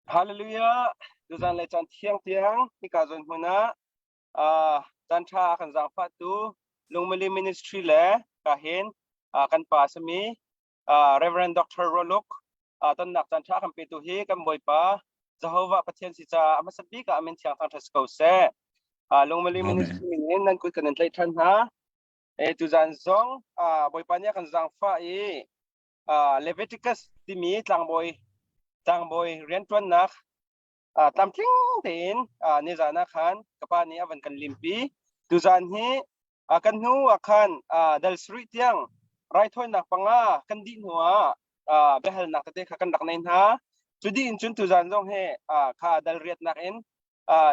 Hallelujah! Tuzan le caan thiang tiang hika zawn hmun ah uh, caan ṭha a kan zaangfahtu Lungmili Ministry le ka hin uh, kan pa sami uh, Reverend Dr. Roluk uh, tonnak caan ṭha kan petu hi kan Bawipa Jehovah Pathian si caah a hmasa bik ah amin thiang thangṭhat si ko seh. Uh, Lungmili Ministry min in nan kut kan in tlaih ṭhan hna. E tuzan zong uh, Bawipa nih a kan zaangfah i Leviticus timi tlangbawi tlangbawi rianṭuannak tlamtling tein nizan ah khan ka pa nih a van kan limpi. Tuzan hi kan hnu ah khan dal sarih tiang raithawinak panga kan dih hnu ah biahalnak tete kha kan rak nei hna. Cu dih in cun tuzan zong hi kha dal riatnak in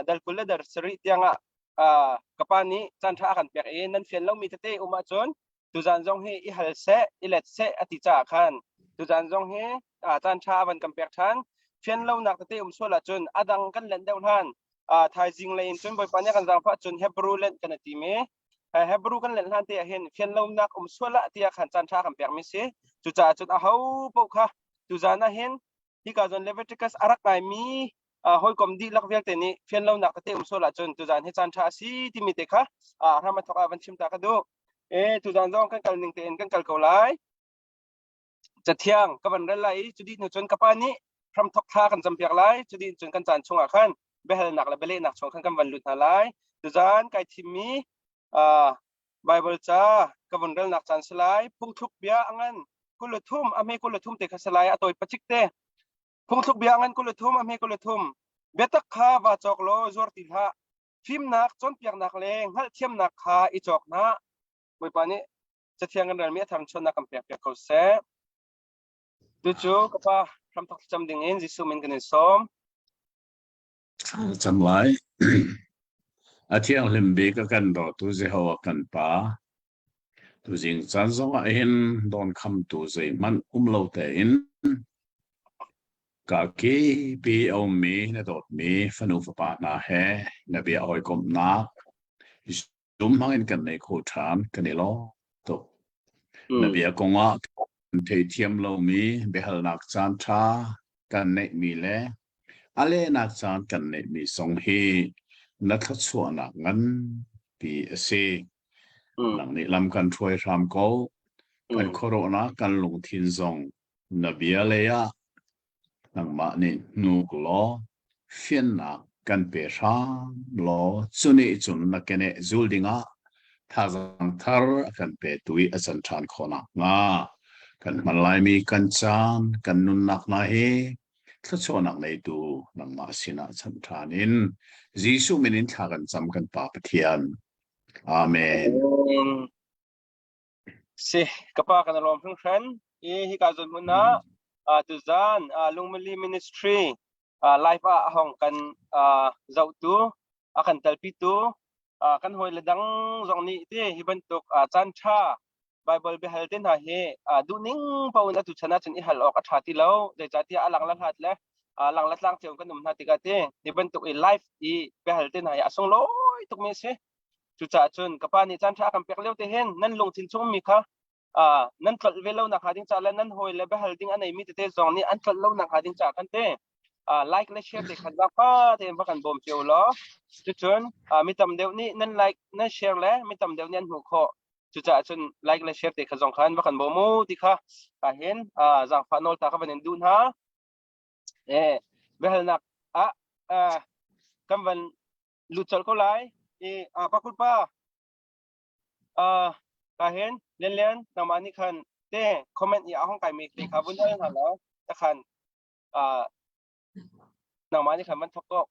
dal 20 le dal sarih tiang ah ka pa nih caanṭha a kan pek i nan fian lomi tete um ahcun tuzan zong hi i hal seh i let seh a ti caah khan tuzan zong hi caan ṭha a van kan pek ṭhan. Fian lonak tete um sual ahcun a dang kan lenh deuh hlan thaizing lei in cun Bawipa nih kan zaangfah cun Hebrew lenh kan i tim i Hebrew kan lenh hlan te ah hin fian lonak um sual ah tiah khan caan ṭha kan pekmi si. Cucaah cun aho paoh kha tuzan ah hin hika zawn Leviticus a rak ngaimi hawikom dihlak vialte nih fian lonak tete um sual ahcun tuzan hi caan ṭha a si timi te kha hram a thawk ah van chim ta ka duh. E tuzan zong kan kal ning tein kan kal ko lai. Cathiang ka van rel lai i cu dih hnu cun ka pa nih hramthawk thla kan campiak lai. Cu dih cun kan caan chungah khan biahalnak le bialehnak chung khan kan van lut hna lai. Tuzan kai thimmi Bible ca ka vun relnak caan si lai. Phungthluk bia a ngan 23 a hme 23 te kha si lai a tawi pacik te. Phungthluk bia ngan 23 a hme 23 biatak kha vaa cawk law zuar ti hlah. Fimnak, cawnpiaknak le hngalhthiamnak kha i cawk hna. Bawipa nih cathiang kan relmi a tharchuannak kan pekpiak ko seh. Tucu ka pa hramthok thlacam ding in Jesuh min kan in sawm. Cam lai. A thianghlim bik a kan dawtu Jehovah kan Pa. Tuzing caan zongah hin dawnkhamtu zeihmanh um lo tein ka kipi a ummi na dawtmi fanu fapa hna he na bia hawikomhnak zum hmang in kan nei kho ṭhan kan i lawm tuk. Na bia kongah kan theithiam lomi biahalnak caan ṭha kan neihmi le A lehnak caan kan neihmi zong hi na thluachuahnak nganpi a si. Nang nih lam kan hruai hram ko. Kan khuaruahnak kan lungthin zong na bia lei ah nangmah nih hnuk law fiannak kan pe hram law cu nih cun na keneh zul dingah thazaang thar a kan petu i a can ṭhan khawh nakhnga kan hman laimi kan caan kan nunnak hna hi thluachuahnak neitu nangmah sinah chanh ṭhan in Jesuh min in thla kan cam kan Pa Pathian. Amen. Si, ka pa kan lawm hringhran. I hika zawn hmun ah tuzan Lungmili Ministry live ah a hong kan zohtu a kan telpitu kan hawi le dang zong nih ti hi bantuk caan ṭha Bible biahal te hna hi duhning paoh in atu chan ahcun i hal awk a ṭha ti lo. Zeicahtiah a lang la hlat le lang la tlang cio kan um hna tikah ti hi bantuk i live i biahal te hna hi a sunglawi tukmi a si. Cucaah cun ka pa nih caan ṭha a kan pek lio te hin nan lungthin chungmi kha nan tlolh ve lo nak hnga ding ca le nan hawi le biahal ding a neimi tete zong nih an tlolh lo nak hnga ding ca kan te like le share te khan zaangfa tein va kan bawm cio law cucun mi tam deuh nih nan like nan share le mi tam deuh nih an hmuh khawh cucaah cun like le share te kha zong khan va kan bawm u ti kha ka hin zaangfah nawl ta ka van in duh hna eh biahalnak ah kan van lut colh ko lai i pakul pa ka hin Lian Lian nangmah nih khan te comment i a hong kai mi te kha vun hal hna law ta khan nangmah nih khan van thok ko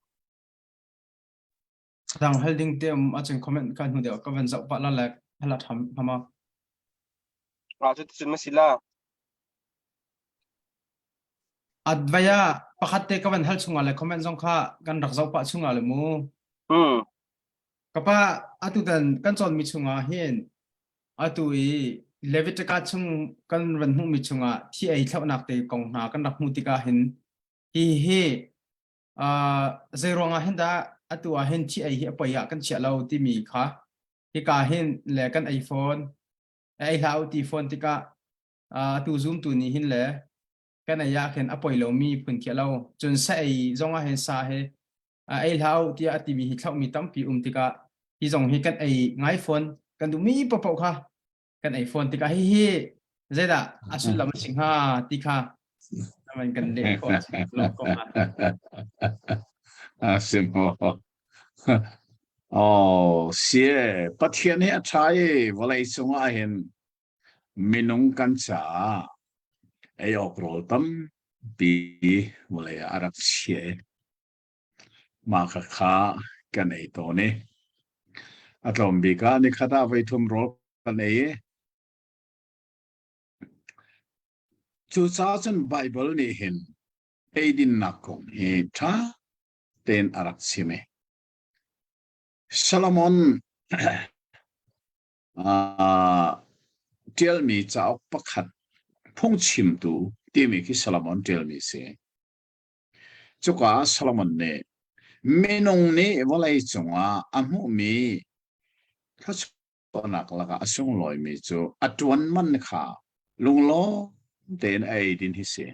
Dang hal ding te um acun comment ka hnu deuh ka van zoh pah la le hala tham hama. Ah cu cun ma si la. Advaya pakhat te ka van hal chungah le comment zong kha kan rak zoh pah chungah le mu. Hmm. Kapa atu dan kan cawn mi chungah hin atu i Leviticus chung kan van hmuh mi chungah thi ei thlauhnak te kong hna kan rak hmuh tikah hin hi hi zei ruangah hin dah atu ah hin thi ei hi a poi ah kan chiah lo timi kha hika hin le kan ei fawn ei hlah u ti fawn tikah atu zoom tu nih hin le. Kan ei ah khin a poi lomi phun khi a lo. Cun sa ei zong ah hin sa hi a ei hlah u tiah a timi hi thlauhmi tampi um tikah hi zong hi kan ei ngai fawn. Kan duhmi paohpaoh kha kan ei fawn tikah hihi zeidah a sullam a si hnga ti kha naman kan leh khawh lo ko hnga. A si maw? Oh, sie, Pathian hi a ṭha i vawlei cungah hin minung kan caah ei awk rawl tampi vawlei ah a rak chiah i mah khakha kan ei tawn i a tlawm bik ah nikhat ah voithum rawl kan ei i cucaah cun Baibal nih hin eidinnak kong hi ṭha tein a rak chim i Solomon ṭialmi cauk pakhat phungchimtu timi khi Solomon ṭialmi si. Cuka ah Solomon nih minung nih vawlei cungah a hmuhmi thluachuahnak lakah a sunglawimi cu a ṭuan man kha lunglawm tein a eidin hi si.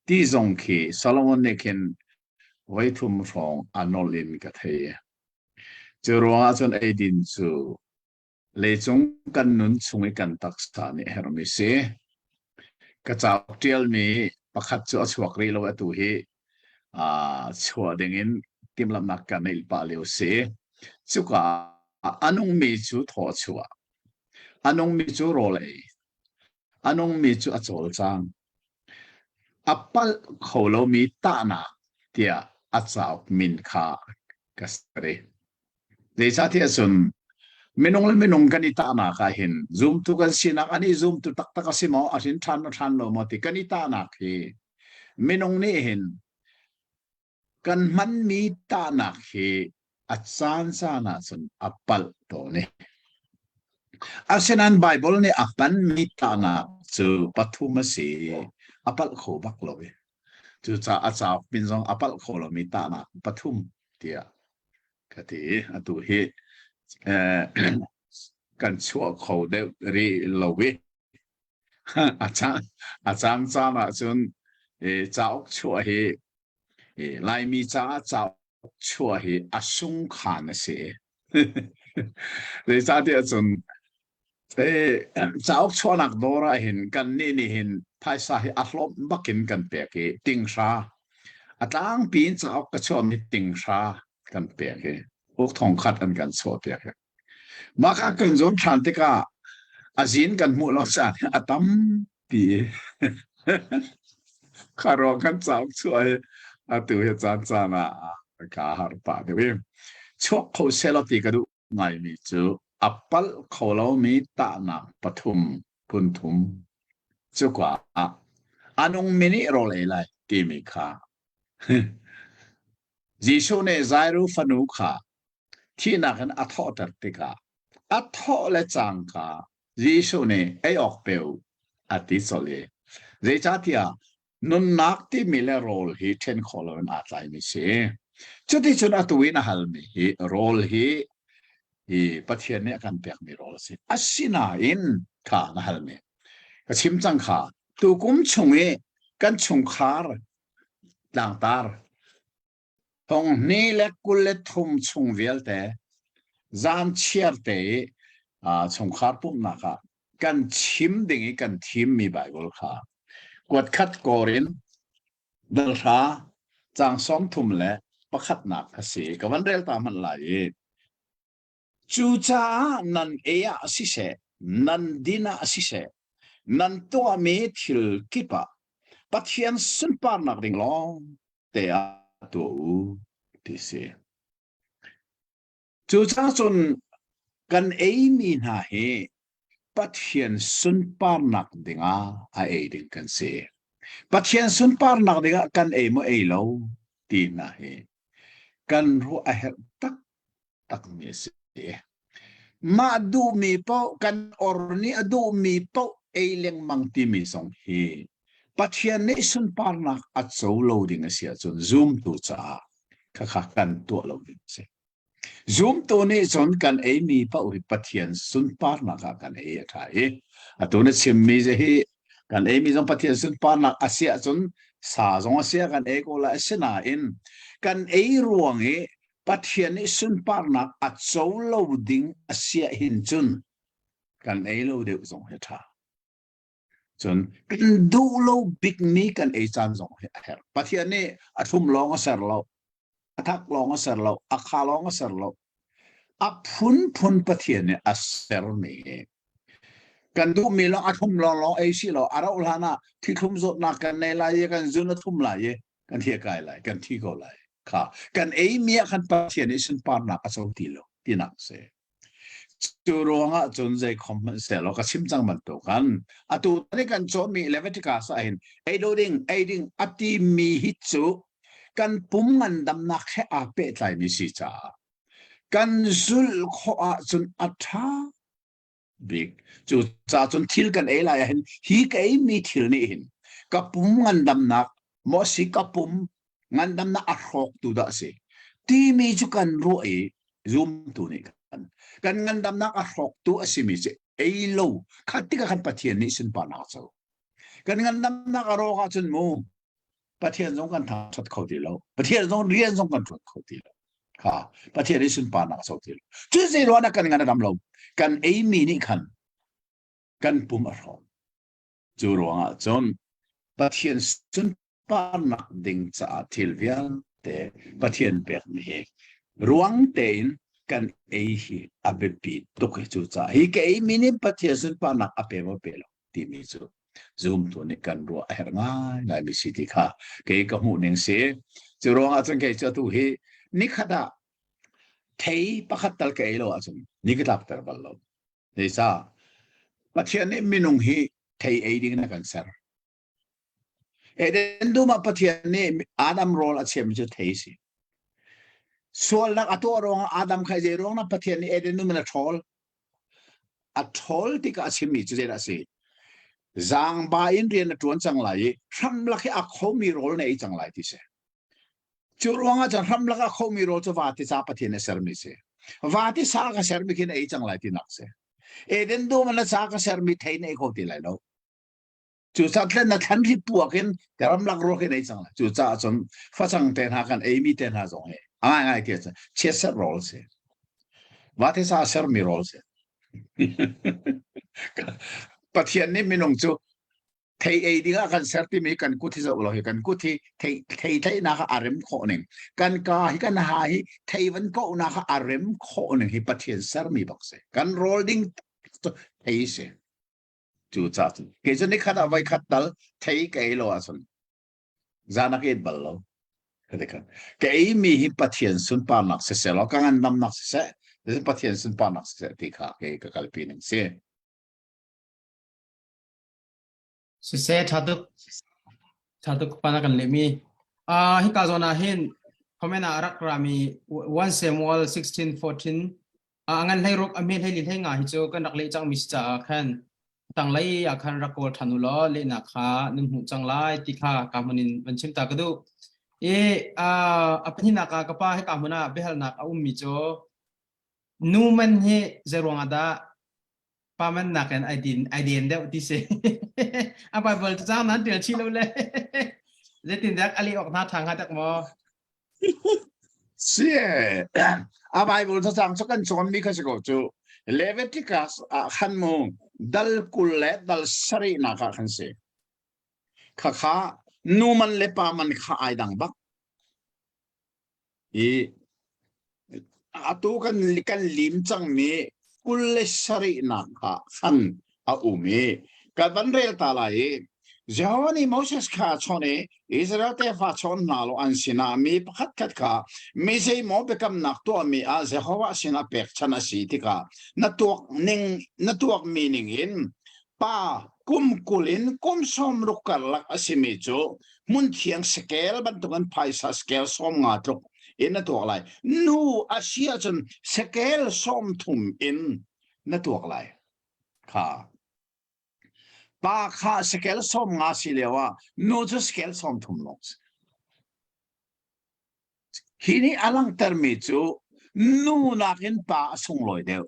Ti zong khi Solomon nih khin voithum hrawng a nolh in ka thei. Cu ruangah cun eidin cu Leicung kan nun chung i kan taksa nih herhmi si. Ka cauk ṭialmi pakhat cu a chuak rih lo atu hi uh, chuah dingin timhlamhnak ka neih pah lio si. Cuka a nungmi cu thaw chuah. A nungmi cu rawl ei. A nungmi cu a cawlcang. A palh kho lomi tahnak tiah a cauk min kha ka ser i Zeicahtiah cun minung le minung kan i tahnak ah hin zumtu kan sinak an i zumtu taktak a si maw a hrin ṭhan maw ṭhan lo maw ti kan i tahnak hi minung nih hin kan hmanmi tahnak hi a caan caan ah cun a palh tawn i asinain Baibal nih a hmanmi tahnak cu pathum a si a palh kho bak lo i cucaah a cauk min zong a palh kho lomi tahnak pathum tiah ka ti. Atu hi eh, kan chuah kho deuh rih lo i a caan a caan caan ahcun eh, cauk chuah hi eh, Laimi caah cauk chuah hi a sungkhan a si. Zeicahtiah cun eh, cauk chuahnak dawr ah hin kan nih nih hin phaisa hi a hlawm bakin kan pek i tinghra a tlangpi in cauk ka chuahmi tinghra kan pek i uk thong khat an kan chuah piak i mah kha kan zawn ṭhan tikah a zin kan hmuh lo caan a tampi kha ruang kan cauk chuah hi atu hi caan caan ah ka har pah deuh i chuak kho selaw ti ka duh ngaimi cu a palh kho lomi tahnak pathum phun thum cuka ah a nungmi nih rawl ei lai timi kha Jesuh nih Jairu fanu kha thihnak in a thawhter tikah a thawh le cangka Jesuh nih ei awk pe u a ti colh i zeicahtiah nunnak timi le rawl hi ṭhen khawh loin aa tlaimi si. Cuticun atu in a halmi hi rawl hi hi Pathian nih a kan pekmi rawl a si. Asinain kha na halmi. Ka chim cang kha tukum chung i kan chungkhar tlangtar Thonghnih le 23 chung vialte zan chiar te i chungkhar pumhnak ah kan chim ding i kan thimmi Baibal kha kuatkhat Korin dalhra caang 31 le pakhatnak a si. Ka van rel ta hmanh lai i Cucaah nan ei ah siseh, nan din ah siseh, nan tuahmi thil kip ah Pathian sunparnak ding lawng te ah tuah u ti si. Cucaah cun kan eimi hna hi Pathian sunparnak dingah a ei ding kan si. Pathian sunparnak dingah kan ei maw ei lo ti hna hi kan ruah a herh tak takmi a si. Mah duhmi paoh kan or nih a duhmi paoh ei lengmang timi zong hi Pathian nih sunparnak a co lo ding a si ahcun zumtu caah khakha kan tuah lo ding a si. Zumtu nih cun kan eimi paoh hi Pathian sunparnak ah kan ei a ṭha i atu na chimmi hi. Kan eimi zong Pathian sunparnak a si ahcun sa zong a si ah kan ei ko lai. Asinain kan ei ruang i Pathian nih sunparnak a co lo ding a si ahhin cun kan ei lo deuh zong hi a ṭha. Cun kan duh lo bikmi kan ei caan zong hi a herh. Pathian nih a thlum lawng a ser lo, a thak lawng a ser lo, a kha lawng a ser lo. A phunphun Pathian nih a sermi hi kan duhmi lawng a thlum lawng lawng ei si lo a rauh hlan ah thithlum zawtnak kan nei lai i kan zun a thlum lai i kan thia kai lai kan thi ko lai kha kan ei mi ah khan Pathian nih sunparnak a co ti lo tinak si Cu ruangah cun zeikhom hmanh sehlaw ka chim cang bantuk khan atu tani kan cawnmi Leviticus ah hin ei do ding ei ding a timi hi cu kan pum ngandamnak he aa pehtlaimi si caah kan zulh khawh ahcun a ṭha bik. Cu caah cun thil kan ei lai ah hin hi ka eimi thil nih hin ka pum ngandamnak maw si ka pum ngandamnak a hrawktu dah a si timi cu kan ruah i zumtu nih kan kan ngandamnak a hrawktu a simi cu ei lo kha tikah khan Pathian nih sunparnak a co kan ngandamnak a rawk ahcun mu Pathian zong kan thangṭhat kho ti lo Pathian zong rian zong kan ṭuan kho ti lo kha Pathian nih sunparnak a co ti lo cu zei ruangah kan ngan a dam lo kan eimi nih khan kan pum a hrawk Cu ruangah cun Pathian sunparnak ding caah thil vialte Pathian pekmi hi ruang tein kan ei hi a biapi tuk hi cu caah hi ka eimi nih Pathian sunparnak a pe maw pe lo timi cu zumtu nih kan ruah a herh ngaingaimi si ti kha kei ka hmuh ning si. Cu ruangah cun kei cu atu hi nikhat ah thei pakhat tal ka ei lo ahcun ni ka tlakter bal lo. Zeicah? Pathian nih minung hi thei ei ding in a kan ser. Eden dum ah Pathian nih Adam rawl a chiami cu thei si. Sualnak a tuah ruangah Adam kha zei ruangah Pathian nih Eden dum in a ṭhawl. A ṭhawl tikah a chimmi cu zeidah a si? Zaangba in rian a ṭuan cang lai i hramlak hi a khomi rawl na ei cang lai ti si. Cu ruangah cun hramlak a khomi rawl cu vate ca Pathian a sermi si. Vate sa ka sermi khi na ei cang lai tinak si. Eden dum na ca ka sermi thei na ei kho ti lai lo. Cu ca tlen na thlan ri puak in ramlak ruak in ei cang lai. Cu caah cun facang te hna kan eimi te hna zong hi a ngai ngai ti cun chiatserh rawl si. Vate sa sermi rawl si. Pathian nih minung cu thei ei ding ah kan ser timi kan kut hi zoh lo hi kan kut hi thei thei tlaihnak ah a rem khawh ning kan ka hi kan ha hi thei van kohnak ah a rem khawh ning hi Pathian sermi bak si kan rawl ding thei si cu ca cun kei cu nikhat ah voi khat tal thei ka ei lo ahcun zan a ka it bal lo ka ei mi hi Pathian sunparnak siseh law ka ngandamnak siseh Pathian sunparnak siseh ti kha kei ka kalpi ning si. Siseh, ṭha tuk. Ṭha tuk pa na kan lehmi. Uh, hika zawn ah hin comment ah a rak rami 1 Samuel 16:14 uh, a ngan hlei ruk a hme hlei li hlei nga hi cu kan rak leh cangmi si caah khan tanglei ah khan rak kawl ṭhan u law lehnak kha nan hmuh cang lai ti kha ka hmun in van chim ta ka duh. I uh, a pahnihnak ah ka pa hika hmun ah biahalnak a ummi cu nu man hi zei ruangah dah pa man nakin ai din ai den deuh ti si a bible cu cang nan tial chih lo le zeitin dak ali ok na thang ha tak maw si a bible cu cang cu kan cawn mi kha si ko cu Leviticus ah khan mu dal kul le dal sarih nak ah khan si kha kha nu man le pa man kha ai dang bak I atu kan kan lim cangmi 27nak ah khan a um i kan van rel ta lai i Jehovah nih Moses kha a chawnh i Israel tefa chawn hna law an sinah mi pakhatkhat kha mi zeimaw biakamnak tuahmi ah Jehovah sinah pekchanh a si tikah na tuak ning na tuakmi ning in pa kum 20 in kum 60 karlak a simi cu hmunthiang scale bantukin phaisa scale 50 tluk in na tuak lai nu a si ahcun scale 30 in na tuak lai kha pa kha scale 50 si lio ah nu cu scale 30 lawng si hi nih a langhtermi cu nu nakin pa a sunglawi deuh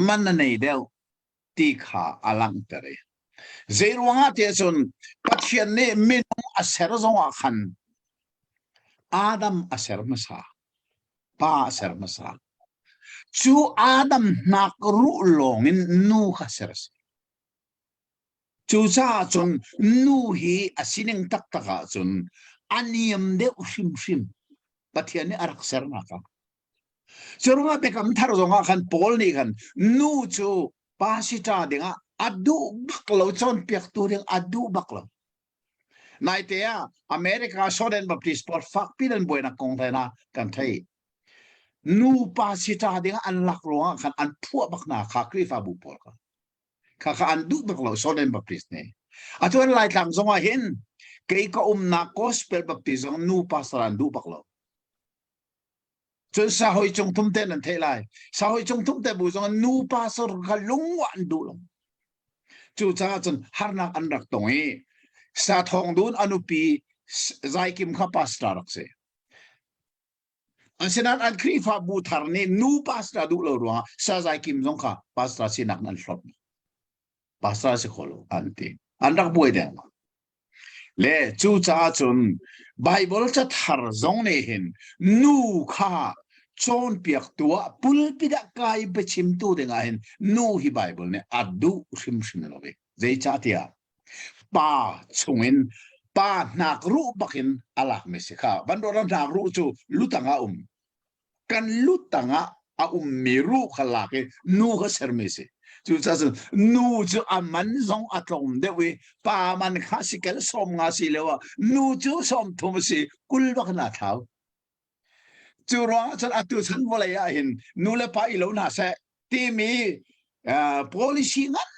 man a nei deuh ti kha a langhter i. Zei ruangah tiah cun Pathian nih minung a ser zongah khan Adam a ser hmasa, pa a ser hmasa. Cu Adam hnak ruh lawngin nu kha ser a si. Cucaah cun nu hi a sining taktak ahcun a niam deuh hrimhrim. Pathian nih a rak sernak ah. Cu ruangah Biakam Thar zongah khan Paul nih khan nu cu pasita dingah a duh bak lo, cawnpiaktu ding a duh bak lo. Naite ah America Southern Baptist pawl fakpi an buainak kong hna kan theih. Nu pasita dingah an lak ruangah khan an phuah bak hna kha Khrihfabu pawl kha. Kha kha an duh bak lo Southern Baptist nih. Atu an Laitlang zongah hin kei ka umnak Gospel Baptist zong nu pastor an duh bak lo. Cun sahoi cung thum te nan theih lai. Sahoi cung thum te bu zong nu pastor kha lungwa an duh lo. Cucaah cun harnak an rak tong i sa thawng dun anupi Zaikim kha pastor rak si. Asinain an Khrihfabu thar nih nu pastor duh lo ruangah sa Zaikim zong kha pastor sinak an hlawt. Pastor si kho lo an ti. An rak buai deng. Le cucaah cun Baibal cathar zong nih hin nu kha cawnpiaktu ah pulpit ah kai biachimtu dingah hin nu hi Baibal nih a duh hrimhrim lo i zeicahtiah pa chungin pa hnak ruh bakin a lakmi si kha van ruah hnak ruh cu lutang ah um kan lu tangah a ummi ruh kha lak i nu kha sermi si. Cucaah cun nu cu a man zong a tlawm deuh i pa man kha sikel 50 si lio ah nu cu 30 a si 20 bak na thlau. Cu ruangah cun atu chan vawlei ah hin nu le pa i lo hna seh timi policy ngan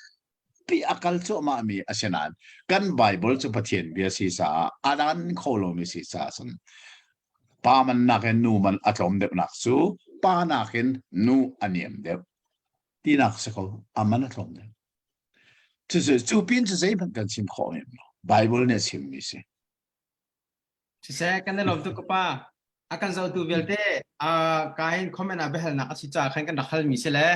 pi a kal cuahmah mi a si nain kan Bible cu Pathian bia si caah a dan kho lomi si caah cun pa man nakin nu man a tlawm deuhnak cu pa nakin nu a niam deuh tinak si ko a man a tlawm deuh cucu cu pin cu zeihmanh kan chim khawh men lo Bible nih a chimmi si Siseh kan i lawm tuk ka pa a kan zohtu vialte ka in comment ah biahalnak a si caah khan kan rak halmi si le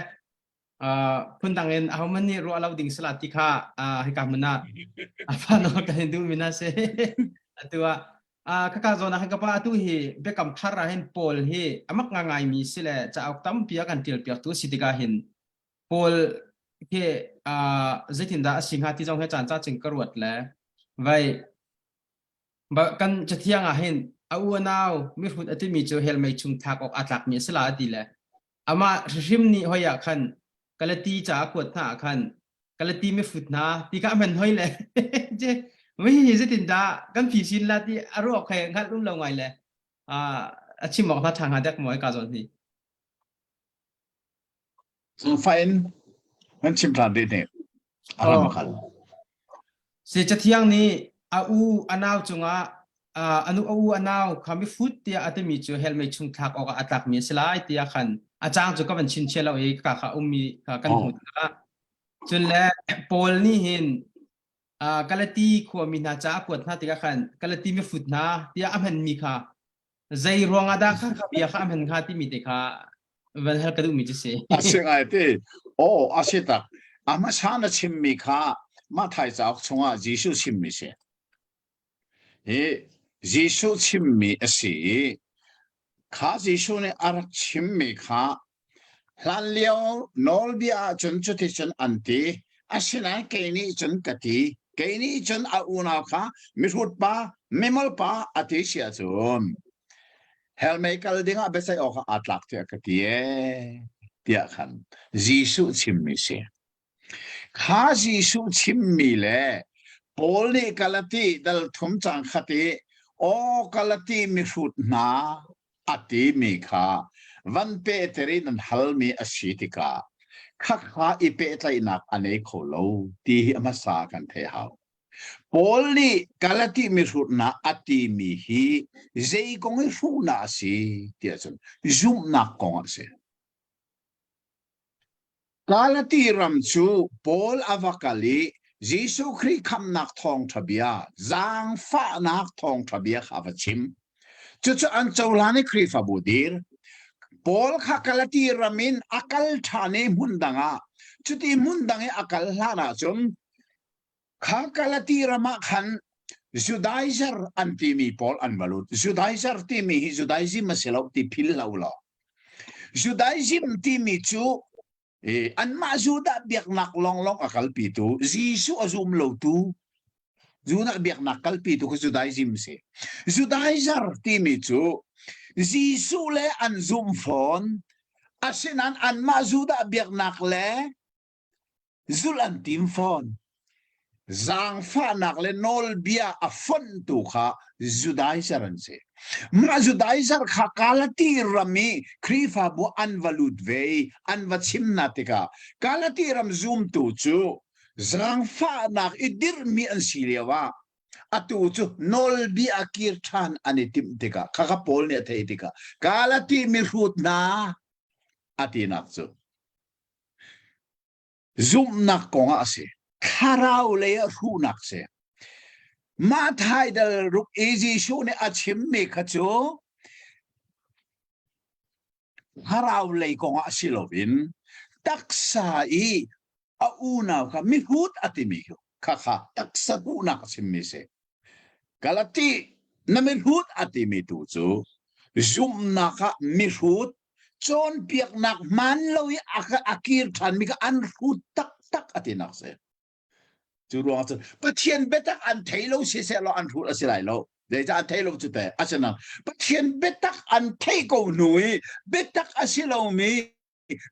phundang in ahohmanh nih ruah lo ding sala ti kha hika hmun ah a fa nawl kan in duhmi na si atu ah kaka zawn ah khan ka pa atu hi biakam thar ah hin Paul hi amak nga ngai mi si le cauk tampi a kan tial piak tu si tikah hin Paul hi zeitindah a si hnga ti zong he caan ca cing ka ruat le vai kan cathiang ah hin a u a nau mihrut a timi cu hell mei chung thlak awk aa tlakmi a si la a ti le Amah hrimhrim nih hoi ah khan Galati ca a kuat hna ah khan Galati mihrut hna ti kha a hman hoi le mi hi zeitindah kan phi sin la ti a ruak he hngalh um lo ngai le a chim awk hna ṭha hnga dek maw ka zawn hi. Fain nan chim hlan dih nih a ram khal. Si cathiang nih a u a nau cungah a nu a u a nau kha mifut tiah a timi cu hell mei chung thlak awkah a tlakmi a si lai tiah khan a cang cu ka van chinchiah lo i ka kha ummi kha kan hmuh tikah cun le Paul nih hin Galati khuami hna ca a kuat hna tikah khan Galati mifut hna tiah a hmanmi kha zei ruangah dah kha kha bia kha a hman hnga timi te kha van hal ka duhmi cu si. A si ngai ti. Aw, a si tak. A hmasa na chimmi kha Matthai cauk chungah Jesuh chimmi si. Hi Jesuh chimmi a si i kha Jesuh nih a rak chimmi kha Hlanlio nawlbia ahcun cuticun an ti, asinain kei nih cun ka ti. Kei nih cun a unau kha mihrut pa, mimol pa a ti si ahcun hell mei kal dingah biaceih awkah aa tlak tiah ka ti ee, tiah khan Jesuh chimmi si. Kha Jesuh chimmi le Paul nih Galati dal thum cang khat i aw Galati mihrut hna a timi kha van pehter in an halmi a si tikah khakha i pehtlaihnak a nei kho lo ti hi a hmasa kan theih hau. Paul nih Galati mihrutnak a timi hi zei kong i hruhnak a si tiah cun zumhnak kong a si. Galati ram cu Paul a va kal i Jesuh Khrih khamhnak thawngṭha bia, zaangfahnak thawngṭha bia kha a va chim. Cucu an cohlan i Khrihfabu dir. Paul kha Galati ram in a kal ṭhan i hmun dang ah, cuti hmun dang i a kal hlan ahcun. Kha Galati ram ah khan Judaizer an timi pawl an va lut. Judaizer timi hi Judaism a si lo ti phil lo law. Judaism timi cu anmah Judah biaknak lawnglawng a kalpitu, Jesuh a zum lotu, Judah biaknak kalpitu kha Judaism si. Judaizer timi cu Jesuh le an zumh fawn, asinain anmah Judah biaknak le zulh an tim fawn. Zaangfahnak le nawlbia a fonhtu kha Judaizer an si. Mah Judaizer kha Galati ram i Khrihfabu an va lut ve i an va chim hna tikah Galati ram zumtu cu zaangfahnak i dirhmi an si lio ah atu cu nawlbia a kir ṭhan an i timh tikah khakha Paul nih a theih tikah Galati mihrut hna a tinak cu Zumhnak kongah a si. Thlarau lei ah hruhnak si. Mah thaidal ruk i Jesuh nih a chimmi kha cu thlarau lei kongah si loin taksa i a unau kha mihrut a timi kha kha taksa duhnak a chimmi si. Galati na mihrut a timi tu cu zumhnak ah mihrut cawnpiaknak hmaan lo i a kir ṭhanmi kha an hrut taktak a tinak si. Cu ruangah cun Pathian biatak an thei lo siseh law an hrut a si lai lo. Zeicah an thei lo cu teh? Asinain Pathian biatak an theih ko hnu i biatak a si lomi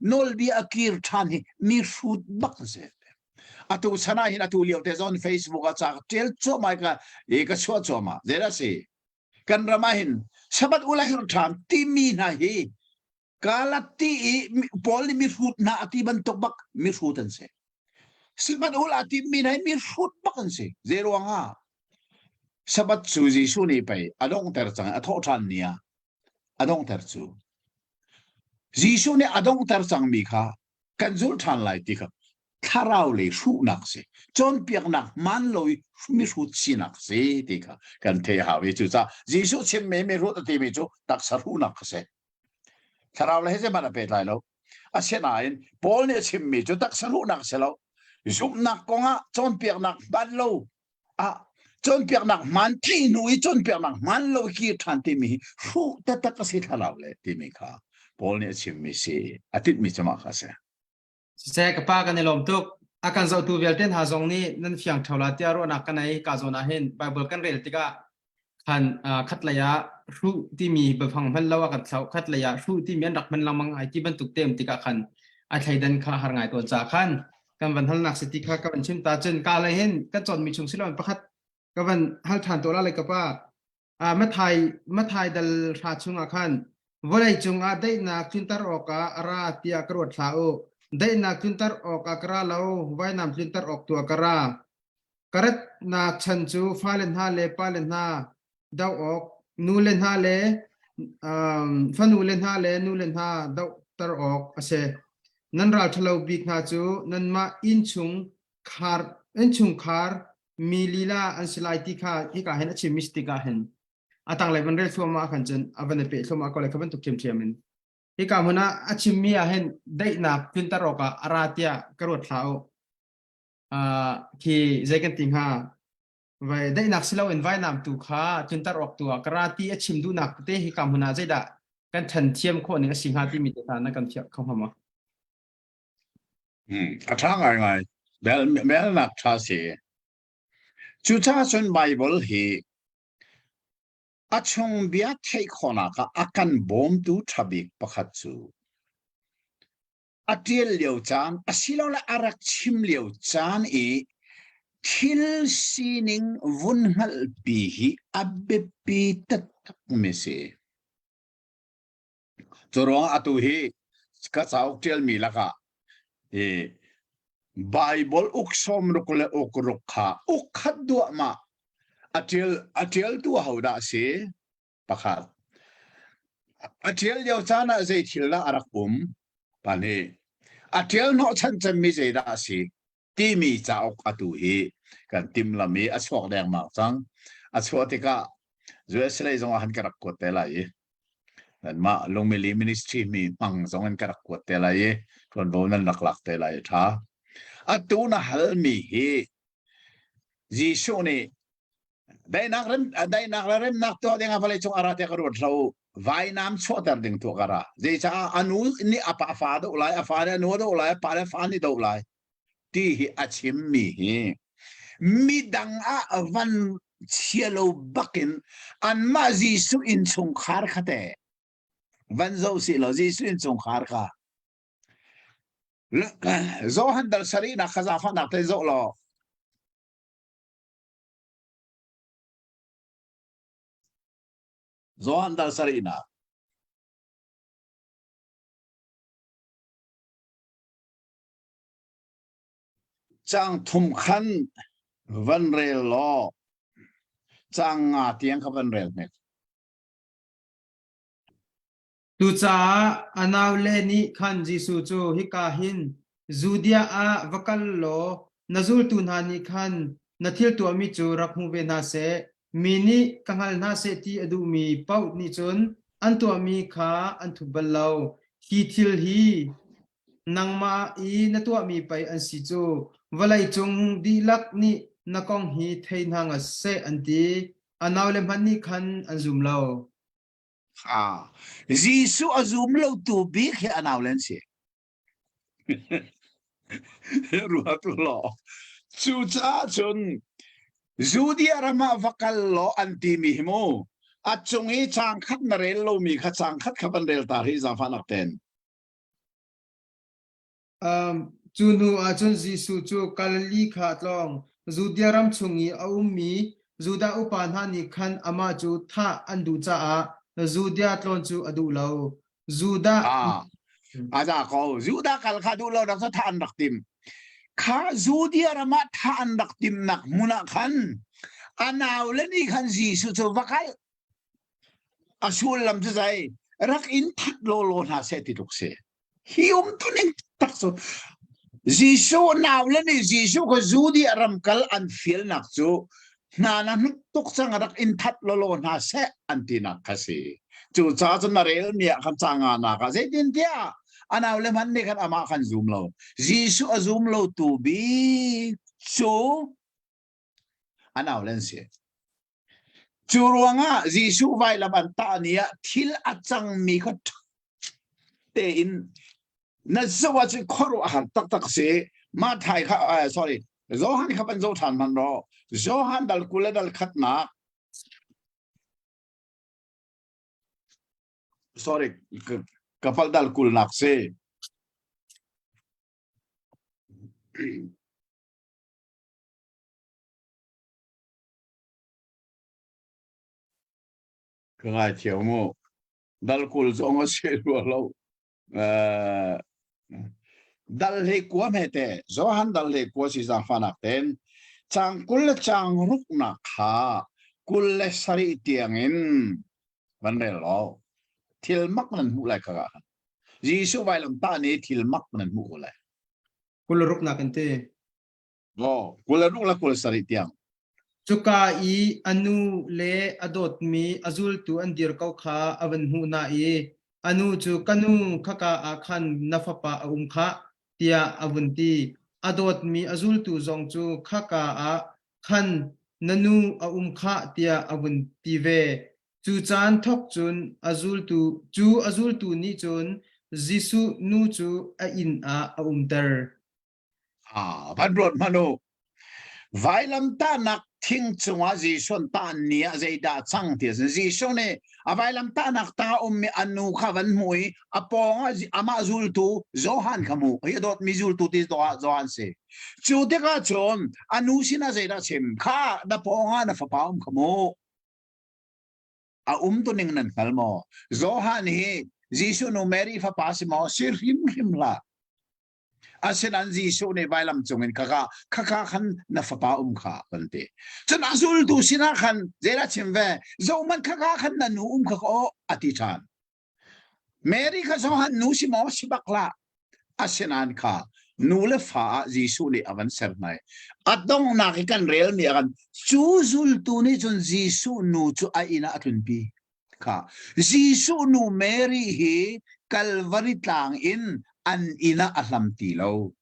nawlbia a kir ṭhan hi mi hrut bak a si. Atu chan ah hin atu lio te zon Facebook ah ca ka ṭial cuahmah i ka i ka chuah cuahmah. Zeidah a si? Kan ram ah hin Sabbath ula herh ṭhan timi hna hi Galati i Paul nih mihrut hna a ti bantuk bak mihrut an si. Sabbath ul a timi hna hi mihrut bak an si. Zei ruangah? Sabbath cu Jesuh nih pei a donghter cang a thawh ṭhan ni ah a donghter cu. Jesuh nih a donghter cangmi kha kan zulh ṭhan lai ti kha thlarau lei hruhnak si cawnpiaknak hmaan lo i mihrut sinak si ti kha kan theih hau i cucaah Jesuh chimmi mihrut a timi cu taksa hruhnak kha si thlarau le he zeihmanh a pehtlai lo asinain Paul nih a chimmi cu taksa hruhnak si lo zumhnak kongah cawnpiaknak hmaan lo ah cawnpiaknak hmaan thih hnu i cawnpiaknak hmaan lo kir ṭhan timi hi hruh taktak a si thlarau le timi kha Paul nih a chimmi si a tinhmi cu mah kha a si. Siseh ka pa kan i lawm tuk. A kan zohtu vialte hna zong nih nan fiang ṭheo la tiah ruahnak ka nei. Ka zawn ah hin Bible kan rel tikah khan khatlei ah hruh timi biafang hman lo a kan thlauh khatlei ah hruh timi an rak hman lengmang ai ti bantuk te um tikah khan a thleidan kha har ngai tawn ca khan kan van halnak si ti kha ka van chim ta cun ka lei hin kan cawnmi chung siloin pakhat ka van hal ṭhan to la le ka pa Mathai Mathai dal hra chungah khan vawlei cungah daihnak tlunter awkah a ra tiah ka ruat hlah u daihnak tlunter awkah ka ra lo vainam tlunter awk tu ah ka ra Ka ratnak chan cu fale hna le pale hna doh awk, nule hna le um, fanule hna le nule hna dohter awk a si. Nan ral ṭhalo bik hna cu nanmah innchung khar innchungkhar mi lila an si lai ti kha hika hin a chimmi si tikah hin a tanglei van rel thluahmah ah khan cun a van i peh thluahmah ko lai kha bantuk ṭhiamṭhiam in. Hika hmun ah a chimmi ah hin daihnak tlunter awkah a ra tiah ka ruat hlah u. Khi zei kan ti hnga vai daihnak si loin vainam tu kha tlunter awk tu ah ka ra ti a chim duhnak tete hi ka hmun ah zeidah kan ṭhen thiam khawh ning a si hnga timi te hna na kan thiah kho hnga maw? A ṭha ngaingai. Bel belnak ṭha si. Cucaah cun Bible hi a chung bia theih khawhnak ah a kan bawmtu ṭha bik pakhat cu a ṭial lio caan asilole a rak chim lio caan i thil sining vun hngalhpi hi a biapi taktakmi si. Cu ruangah atu hi ka cauk ṭialmi lakah i Bible uk sawmruk le uk ruk kha uk khat duahmah a ṭial a ṭialtu ahodah a si? Pakhat. A ṭial lio caan ah zei thil dah a rak um? Pahnih. A ṭial hnawhchan cemmi zeidah a si? Timi cauk atu hi kan timhlamh i a chuak dengmang cang. A chuah tikah US lei zong ah han ka rak kuat te lai i nanmah Lungmili Ministry mi hmang zong in ka rak kuat te lai i ṭuanvo nan rak lak te lai i ṭha. Atu na halmi hi. Jesuh nih daihnak rem daihnak le remnak tuah ding ah vawlei cung a ra tiah ka ruat hlo vainam chuahter ding tuah ka ra zeicah a nu nih a pa fa doh lai a fa nih a nu a doh lai a pa le fa nih doh lai ti hi a chimmi hi midang ah van chia lo bakin anmah Jesuh innchungkhar kha te van zoh si law Jesuh innchungkhar kha Johan dal sarihnak kha zaangfahnak te zoh law Johan dal sarihnak Cang thum khan van rel law cang nga tiang kha van rel hnek. Cucaah a naule nih khan Jesuh cu hika hin Judea ah va kal law na zultu hna nih khan na thil tuahmi cu rak hmu ve hna seh. Mi nih ka hngal hna seh ti a duhmi paoh nih cun an tuahmi kha an thup bal lo. Hi thil hi nangmah i na tuahmi pei an si cu. Vawlei cung dihlak nih na kong hi thei hna ngat seh, an ti. A naule hmanh nih khan an zum lo. Ah, Jesuh a zum lo tu bik hi a nau len si. Ruat law. Cucaah cun Judea ram ah va kal law an timi hi mu. A cung i caang khat na rel lomi kha caang khat kha van rel ta hi zaangfahnak ten. Um, cu hnu ah cun Jesuh cu Galilee kha a tlawng. Judea ram chung i a ummi Judah upa hna nih khan amah cu thah an duh caah Judea tlawn cu a duh lo. Judah Ah, a za ko. Judah kal kha duh lo rak cu thah an rak tim. Kha Judea ram ah thah an rak timnak hmun ah khan a naule nih khan Jesuh cu va kal. A sullam cu zei? Rak in that law law hna seh ti tluk si. Hi umtuning tak cu Jesuh naule nih Jesuh kha Judea ram kal an fialnak cu hna na hnuk tuk cang rak in that lawlaw hna seh an tinak kha si. Cucaah cun na relmi ah khan ca nak ah zeitintiah a naule hmanh nih khan amah khan zum lo. Jesuh a zum lo tu bik cu a naule an si. Cu ruangah Jesuh vailam an tah ni ah thil a cangmi kha tein na zoh ahcun khuaruahhar taktak si. Mathai kha uh, sorry Johan kha van zoh ṭhan hmanh rawh. Johan dal 20 le dal khatnak sorry ka palh dal kulnak si. Ka ngaithiam mu. Dal 20 zong a si rua lo. Uh, dal hlei kua hme te Johan dal hlei kua si zaangfahnak ten cang 20 le cang ruknak kha 27 tiang in van rel law thil mak nan hmuh lai kha khan Jesuh vailam tah ni thil mak nan hmuh ko lai 20 ruknak an ti Aw, 26 le 27 tiang. Cuka i a nu le a dawtmi a zultu an dir ko kha a van hmuh hna i a nu cu ka nu khaka ah khan na fapa a um khah tiah a vun ti. A dawtmi a zultu zong cu khaka ah khan na nu a um khah tiah a vun ti ve. Cu caan thawk cun a zultu cu a zultu nih cun Jesuh nu cu a inn ah a umter. Ah, van ruat hmanh u. Vailamtahnak thing cungah Jesuh an tah ni ah zeidah cang ti a si. Jesuh nih a vailamtahnak tangah ummi a nu kha van hmuh i a pawngah amah zultu Johan kha hmuh. Hi a dawtmi zultu ti Johan si. Cu tikah cun a nu sinah zeidah chim? Kha na pawngah na fapa um kha mu. A um tuning nan hngal maw? Johan hi Jesuh nu Mary fapa si maw? Si hrimhrim hlah. Asinain Jesuh nih vailam cungin khaka khaka khan na fapa um kha kan ti. Cun a zultu sinah khan zeidah chim ve? Zohmanh khaka khan na nu um kha aw a ti ṭhan. Mary kha Johan nu si maw si bak hlah. Asinain kha nu le fa ah Jesuh nih a van ser hna i a donghnak i kan relmi ah khan cu zultu nih cun Jesuh nu cu a inn ah a tlunpi. Kha Jesuh nu Mary hi Kalvari tlang in an inn ah a hlam ti lo.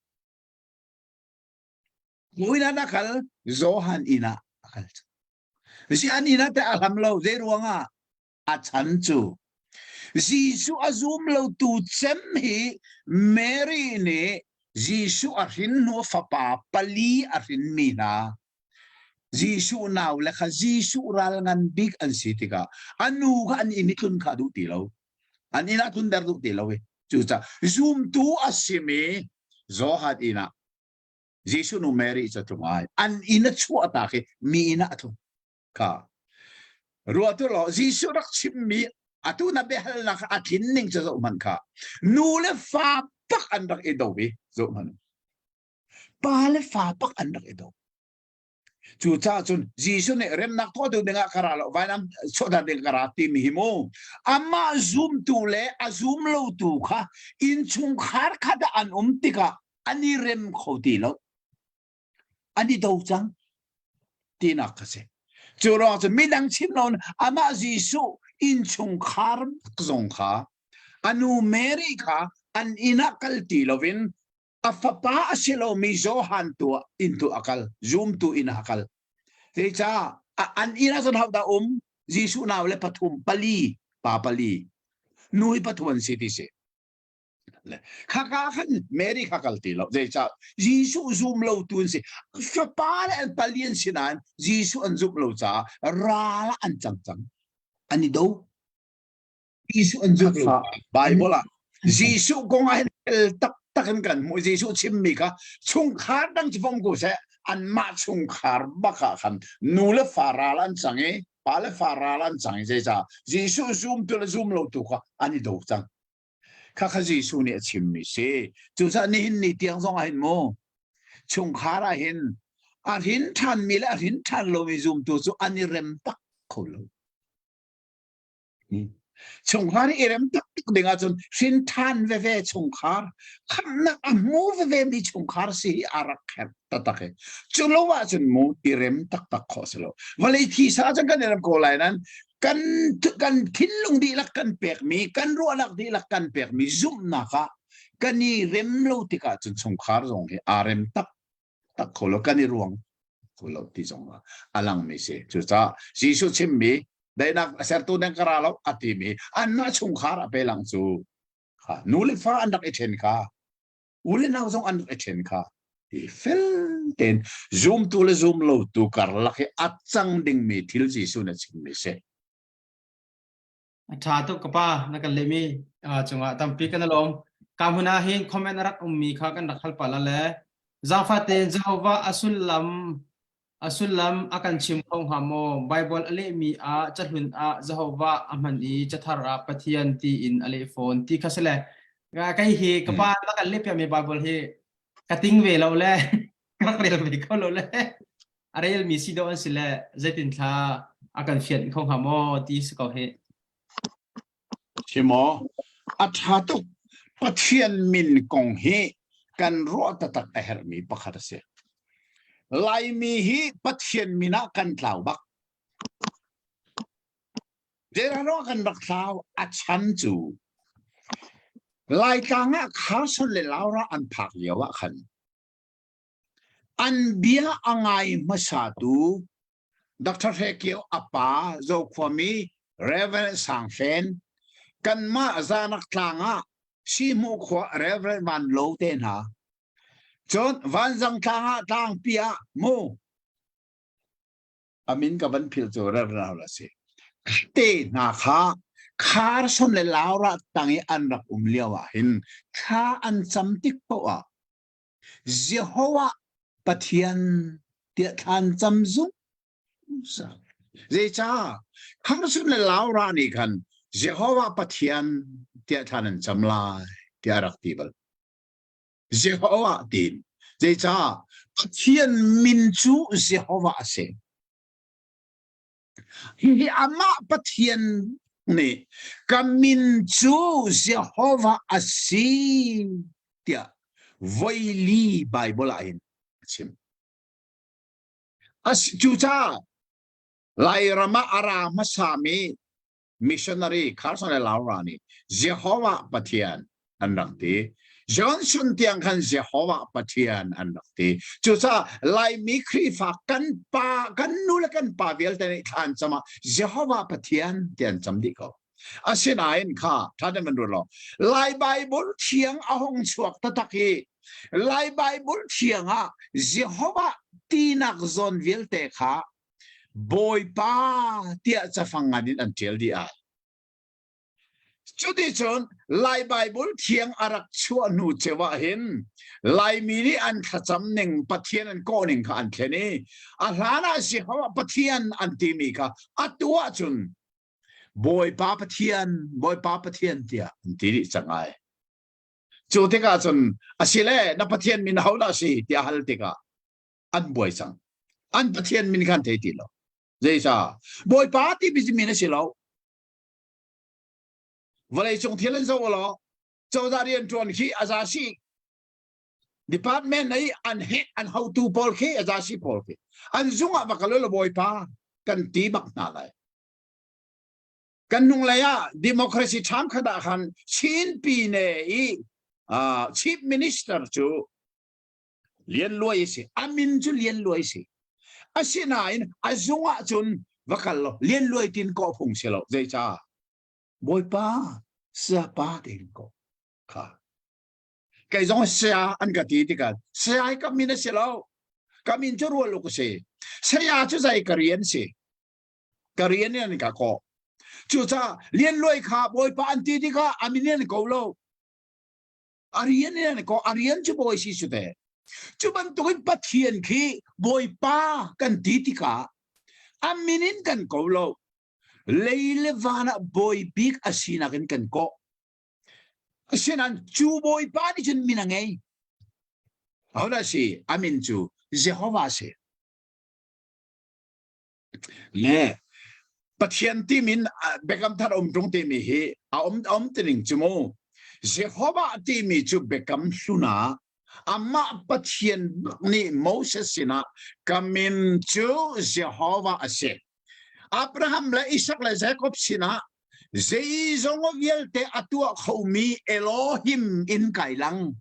Inn ah kal Johan inn ah a kal. Si an inn ah teh a hlam lo zei ruangah a chan cu Jesuh a zum lotu cem hi Mary nih Jesuh a hrin hnu fapa pali a hrinmi hna Jesuh nau le kha Jesuh ral ngan bik an si tikah a nu kha an inn i tlun kha duh ti lo. An inn ah tlun der duh ti lo i cucaah zumtu a simi Johan inn ah Jesuh nu Mary cu a tlung ai. An inn a chuah tak i mi inn ah a tlung. Kha ruah tu law Jesuh rak chimmi atu na biahalnak a tlin ning cu zoh hmanh kha. Nu le fa pak an rak i do i zoh hmanh. Pa le fa pak an rak i do. Cucaah cun Jesuh nih remnak tuahtu dingah ka ra lo, vainam chuahter ding ka ra timi hi mu. Amah zumtu le a zum lotu kha innchungkhar khat ah an um tikah an i rem kho ti lo. An i do cang tinak kha si. Cu ruang cu midang chim lo amah Jesuh innchungkhar zong kha a nu Mary kha an inn ah kal ti loin a fapa a si lomi Johan tu inn tu a kal zumtu inn ah a kal zeicah an inn ah cun hodah um Jesuh nau le pathum pali pa pali nu hi pathum an si ti si khaka khan Mary kha kal ti lo zeicah Jesuh zum lo tu an si fapa le an pali an si nain Jesuh an zumh lo caah ral an cang cang an i do Jesuh an zumh lo. Bible ah Jesuh kong ah hin fel taktak in kan hmuh. Jesuh chimmi kha chungkhar dang cu fom ko seh anmah chungkhar bak ah khan nu le fa ral an cang i pa le fa ral an cang i zeicah Jesuh zumtu le zum lo tu kha an i do cang. Kha kha Jesuh nih a chimmi si. Cucaah nihin ni tiang zong ah hin mu chungkhar ah hin a hrin ṭhanmi le a hrin ṭhan lomi zumtu cu an i rem tak kho lo. Chungkhar i rem taktak ding ahcun hrin ṭhan veve chungkhar, khamhnak a hmu veve mi chungkhar si hi a rak herh taktak hi. Cu lo ahcun mu i rem taktak khawh si lo. Vawlei thisa cun kan i rem ko lai nan kan kan thinlung dihlak kan pekmi, kan ruahnak dihlak kan pekmi zumhnak ah kan i rem lo tikah cun chungkhar zong hi aa rem tak tak kho lo kan i ruang kho lo ti zong ah a langmi si cucaah Jesuh chimmi daihnak a sertu deng ka ra lo a timi anmah chungkhar a pe lang cu kha nu le fa an rak i ṭhen kha u le nau zong an rak i ṭhen kha ti fel tein zumtu le zum lo tu karlak hi a cang dingmi thil Jesuh na chimmi si A ṭha tuk ka pa na kan lehmi cungah tampi kan i lawm. Ka hmun ah hin comment a rak ummi kha kan rak hal pah la le zaangfah tein Jehovah a sullam a sullam a kan chim kho hnga maw? Bible a lehmi ah cahlun ah Jehovah a hman i cathar ah Pathian tiin a leh fawn ti kha si le kei hi ka pa na kan leh piakmi Bible hi ka ting ve lo le ka rak rel ve kho lo le a relmi si dawh an si le zeitin thla a kan fianh kho hnga maw ti si ko hi. Si maw? A ṭha tuk. Pathian min kong hi kan ruah taktak a herhmi pakhat a si. Laimi hi Pathian min ah kan tlau bak. Zeiruangah kan rak thlau? A chan cu Laitlang ah Carson le Laura an phak lio ah khan An bia a ngai hmasatu Dr. Hre Kio a pa Zokhuami Rev. Sang Fen, kanmah Zanak tlang ah Sihmuh khua Rev. Van Lo te hna, cun Vanzang tlang ah tlangpi ah mu a min ka van philh cu Rev. a si. Te hna kha Carson le Laura tang i an rak um lio ah hin thla an cam tik paoh ah Jehovah Pathian tiah thlan cam zungzal. Zeicah? Carson le Laura nih khan Jehovah Pathian tiah thlan an cam lai tiah a rak ti bal. Jehovah tiin. Zeicah? Pathian min cu Jehovah a si. Hihi amah Pathian nih ka min cu Jehovah a si tiah voili Baibal ah hin a chim. As cucaah Lairam ah a ra hmasami missionary Carson le Laura nih Jehovah Pathian an rak ti. Johnson tiang khan Jehovah Pathian an rak ti. Cucaah Laimi Khrihfa kan pa kan nu le kan pa vialte nih thla an cam ah Jehovah Pathian ti an cam dih ko. Asinain kha ṭha tein van ruat law Lai Bible thiang a hung chuak taktak i Lai Bible thiang ah Jehovah tinak zawn vialte kha Bawipa tiah cafang ngan in an ṭial dih ai. Cuticun Lai Baibal thiang a rak chuah hnu ceu ah hin Laimi nih an thlacam ning Pathian an kawh ning kha an thlen i a hlan ah Jehovah Pathian an timi kha atu ahcun Bawipa Pathian, Bawipa Pathian tiah an ti dih cang ai. Cu tikah cun asile na Pathian min hodah si tiah hal tikah an buai cang. An Pathian min kha an thei ti lo. Zeicah? Bawipa timi min a si lo. Vawleicung thil an zoh law cozah rianṭuan khi a za si. Department i an he an hotu pawl khi a za si pawl khi an zung ah va kal law Bawipa kan ti bak hna lai. Kan hnunglei ah democracy ṭham khat ah khan Chin Pine i uh, Chief Minister cu Lian Luai a si. A min cu Lian Luai si. Asinain a zung ah cun va kal law Lian Luai tin kawh phung si lo. Zeicah? Bawipa sayapa tiin kawh kha. Kei zong saya an ka ti tikah saya hi ka min a si lo. Ka min cu rual uk a si. Saya cu zei ka rian si. Ka rian in an ka kawh. Cucaah Lian Luai kha Bawipa an ti tikah a min in an ko lo. A rian in an ko a rian cu bawi si su te. Cu bantukin Pathian khi Bawipa kan ti tikah a min in kan ko lo. Lei le van ah bawi bik a sinak in kan kawh. Asinain cu Bawipa nih cun min a ngei. Ahodah si? A min cu Jehovah si. Le Pathian timin Biakam Thar um ṭung timi hi a um um tining cu mu. Jehovah timi cu Biakam Hlun ah amah Pathian bak nih Moses sinah ka min cu Jehovah a si. Abraham le Isak le Jacob sinah zeizong vialte a tuah khomi Elohim in kai lang.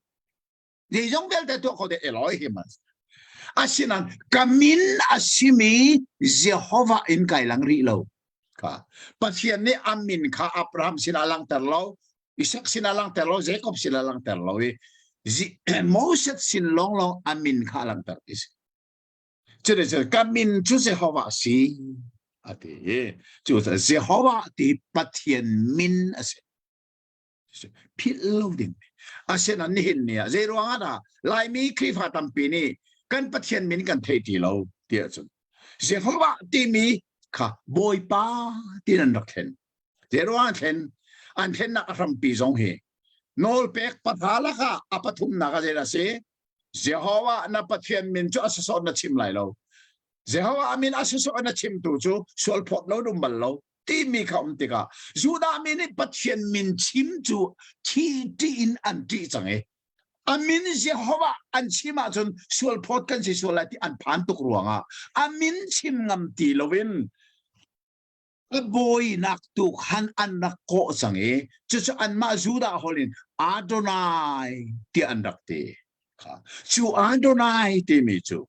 Zeizong vialte tuah kho de Elohim asinain ka min a simi Jehovah in kai lang rih lo. Kha Pathian nih a min kha Abraham sinah langhter lo, Isak sinah langhter lo, Jacob sinah langhter lo i Moses sin lawnglawng a min kha langhter ti si. Cuticun ka min cu Jehovah a si a ti i cu Jehovah ti Pathian min a si. Philh lo ding. Asinain nihin ni ah zei ruang ah dah Laimi Khrihfa tampi nih kan Pathian min kan thei ti lo ti ahcun Jehovah timi kha Bawipa ti an rak thlen. Zei ruang an thlen? An thlennak a hrampi zong hi nawlpek pahra lakah a pathumnak ah zeidah a si? Jehovah na Pathian min cu a sasawh na chim lai lo. Jehovah min a sasawh na chimtu cu sual phawt lo dum bal lo timi kha um tikah Judah mi nih Pathian min chim cu thi ṭih in an ṭih cang i a min Jehovah an chim ahcun sual phawt kan si sual lai ti an phan tuk ruangah a min chim ngam ti loin a bawinak tu khan an rak kawh cang i cucu anmah Judah holh in Adonai tiah an rak ti kha cu Adonai timi cu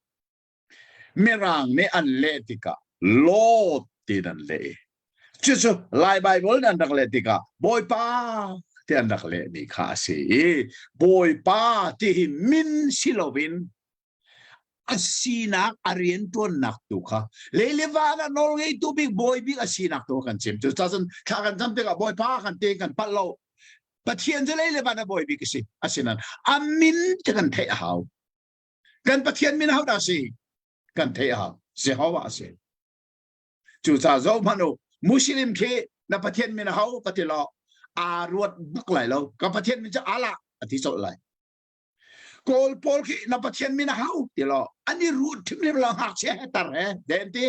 Mirang nih an leh tikah Lord tiin an leh i cucu Lai Baibal nih an rak leh tikah Bawipa ti an rak lehmi kha a si i Bawipa ti hi min si loin a sinak a rianṭuannak tu kha lei le van ah nawl ngeitu bik bawi bik a sinak tu kan chim cu cun thla kan cam tikah Bawipa kan ti kan palh lo Pathian cu lei le van ah bawi bik a si asinain a min cu kan theih a hau Kan Pathian min hodah si? Kan theih a hau. Jehovah a si. Cucaah zoh hmanh u, Muslim khi na Pathian min ho ka ti law aa ruat bak lai lo. Ka Pathian min cu Allah a ti colh lai. Kawl pawl khi na Pathian min hau ti law an i ruat ṭhimhrim lo ngakchia he tar he den ti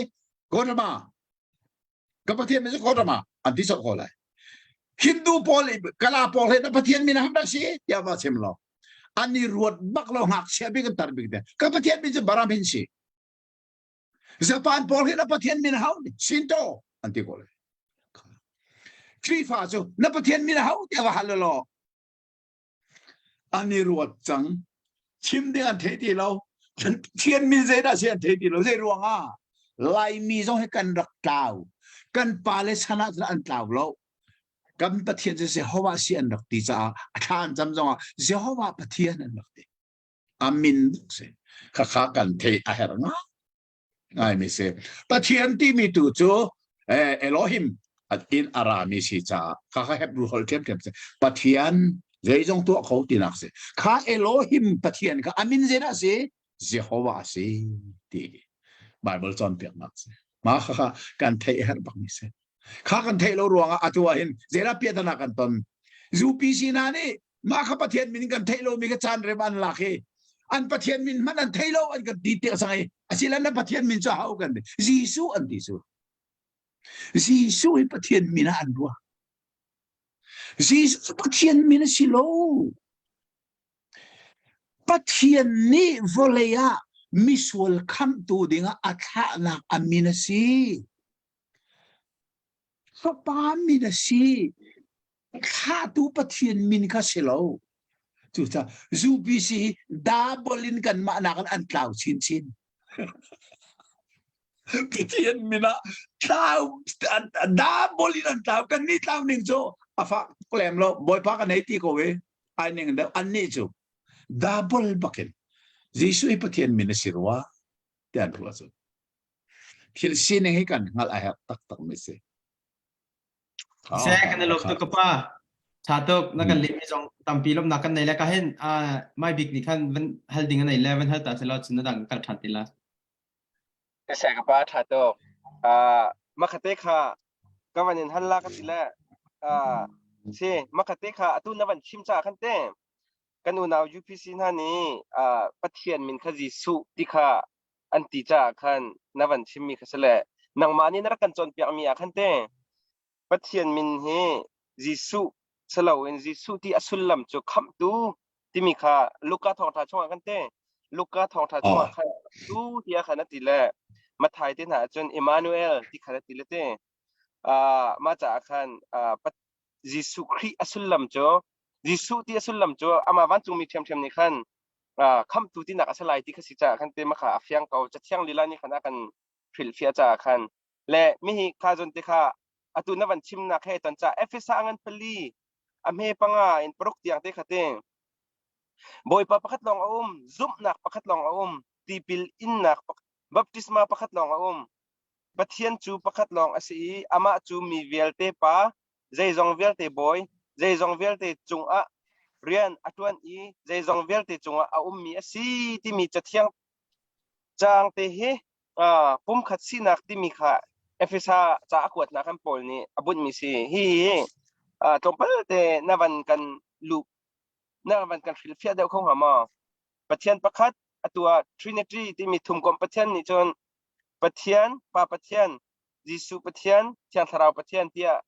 Gautama ka Pathian min cu Gautama an ti colh ko lai. Hindu pawl kala pawl he na Pathian min ham dah si tiah va chim lo. An i ruat bak lo ngakchia bik an tar bik te. Ka Pathian min cu Brahmin si. Japan pawl hi na Pathian min hau Shinto an ti ko lai. Khrihfa cu na Pathian min hau tiah va hal law. An i ruat cang. Chim ding an thei ti lo. Pathian min zeidah si an thei ti lo. Zei ruangah? Laimi zong hi kan rak tlau. Kan pale chan ah cun an tlau lo. Kan Pathian cu Jehovah si an rak ti caah a thla an cam zongah Jehovah Pathian an rak ti. A min si. Khakha kan theih a herh ngai. Ngaimi si. Pathian timi tu cu eh, Elohim in a rami si caah kha kha Hebrew holh ṭhiamṭhiam si. Pathian zeizong tuah kho tinak si. Kha Elohim Pathian kha a min zeidah si? Jehovah a si ti Bible cawnpiaknak si. Mah kha kha kan theih a herh bakmi si. Kha kan theih lo ruangah atu ah hin zeidah piahtana kan ton? UPC hna nih mah kha Pathian min kan theih lomi kha caan rem an lak i an Pathian min hmanh an thei lo an kan ti tiah sang i asilan na Pathian min cu hau kan ti Jesuh an ti cu Jesuh hi Pathian min ah an ruah Jesuh Pathian min a si lo Pathian nih vawlei ah misual khamhtu dingah a thlahnak a min a si Fapa min a si. Thlahtu Pathian min kha si lo. Cucaah UPC hi double in kanmah nakin an tlau chinchin. Pathian min ah tlau double in an tlau kan nih tlau ning cu a fak lem lo bawipa kan hei ti ko i ai ning deuh an nih cu double bakin Jesuh hi Pathian min a si rua ti an ruah cu thil sining hi kan hngalh a herh taktak mi si. Se kan i lawm tuk ka pa. Tha tuk na kan lehmi zong tampi lawmnak kan nei le ka hin mai bik nih khan van hal ding a nei le van hal ta selaw cun na dang kal than ti la. Se ka pa tha tuk. Makhate kha ka van in hal la ka ti le si makhate kha atu na van chim cha khan te kan unau UPC hna nih Pathian min kha Jesuh ti kha an ti caah khan na van chimmi kha si le nangmah nih na rak kan cawnpiakmi ah khan te Pathian min hi Jesuh si loin Jesuh ti a sullam cu khamhtu timi kha Luka thawngṭha chungah khan te Luka thawngṭha chungah khan tu tiah khan a ti le Matthai te hna ahcun Emmanuel ti khan a ti le te mah caah khan Jesuh Khrih a sullam cu Jesuh ti a sullam cu amah vancungmi ṭhiamṭhiam nih khan khamhtu tinak a si lai ti kha si caah khan te makha a fiang ko cathiang lila nih khan a kan hrilhfiah caah khan le mihi kha zon te kha atu na van chimnak he ton ca Efesa ngan pali a hme panga in paruk tiang te kha te Bawipa pakhat lawng a um zumhnak pakhat lawng a um tipil innak baptisma pakhat lawng a um Pathian cu pakhat lawng a si i amah cu mi vialte pa zeizong vialte bawi, zeizong vialte cungah rian a ṭuan i zeizong vialte cungah a ummi a si timi cathiang caang te hi pumkhat sinak timi kha Efesa ca a kuatnak kan Paul nih a bunhmi si. Hi hi tlawmpal te na van kan luh na van kan hrilhfiah deuh kho hnga maw? Pathian pakhat atu ah Trinity timi thumkomh Pathian nih cun Pathian, Pa Pathian, Jesuh Pathian, Thiang Thlarau Pathian tiah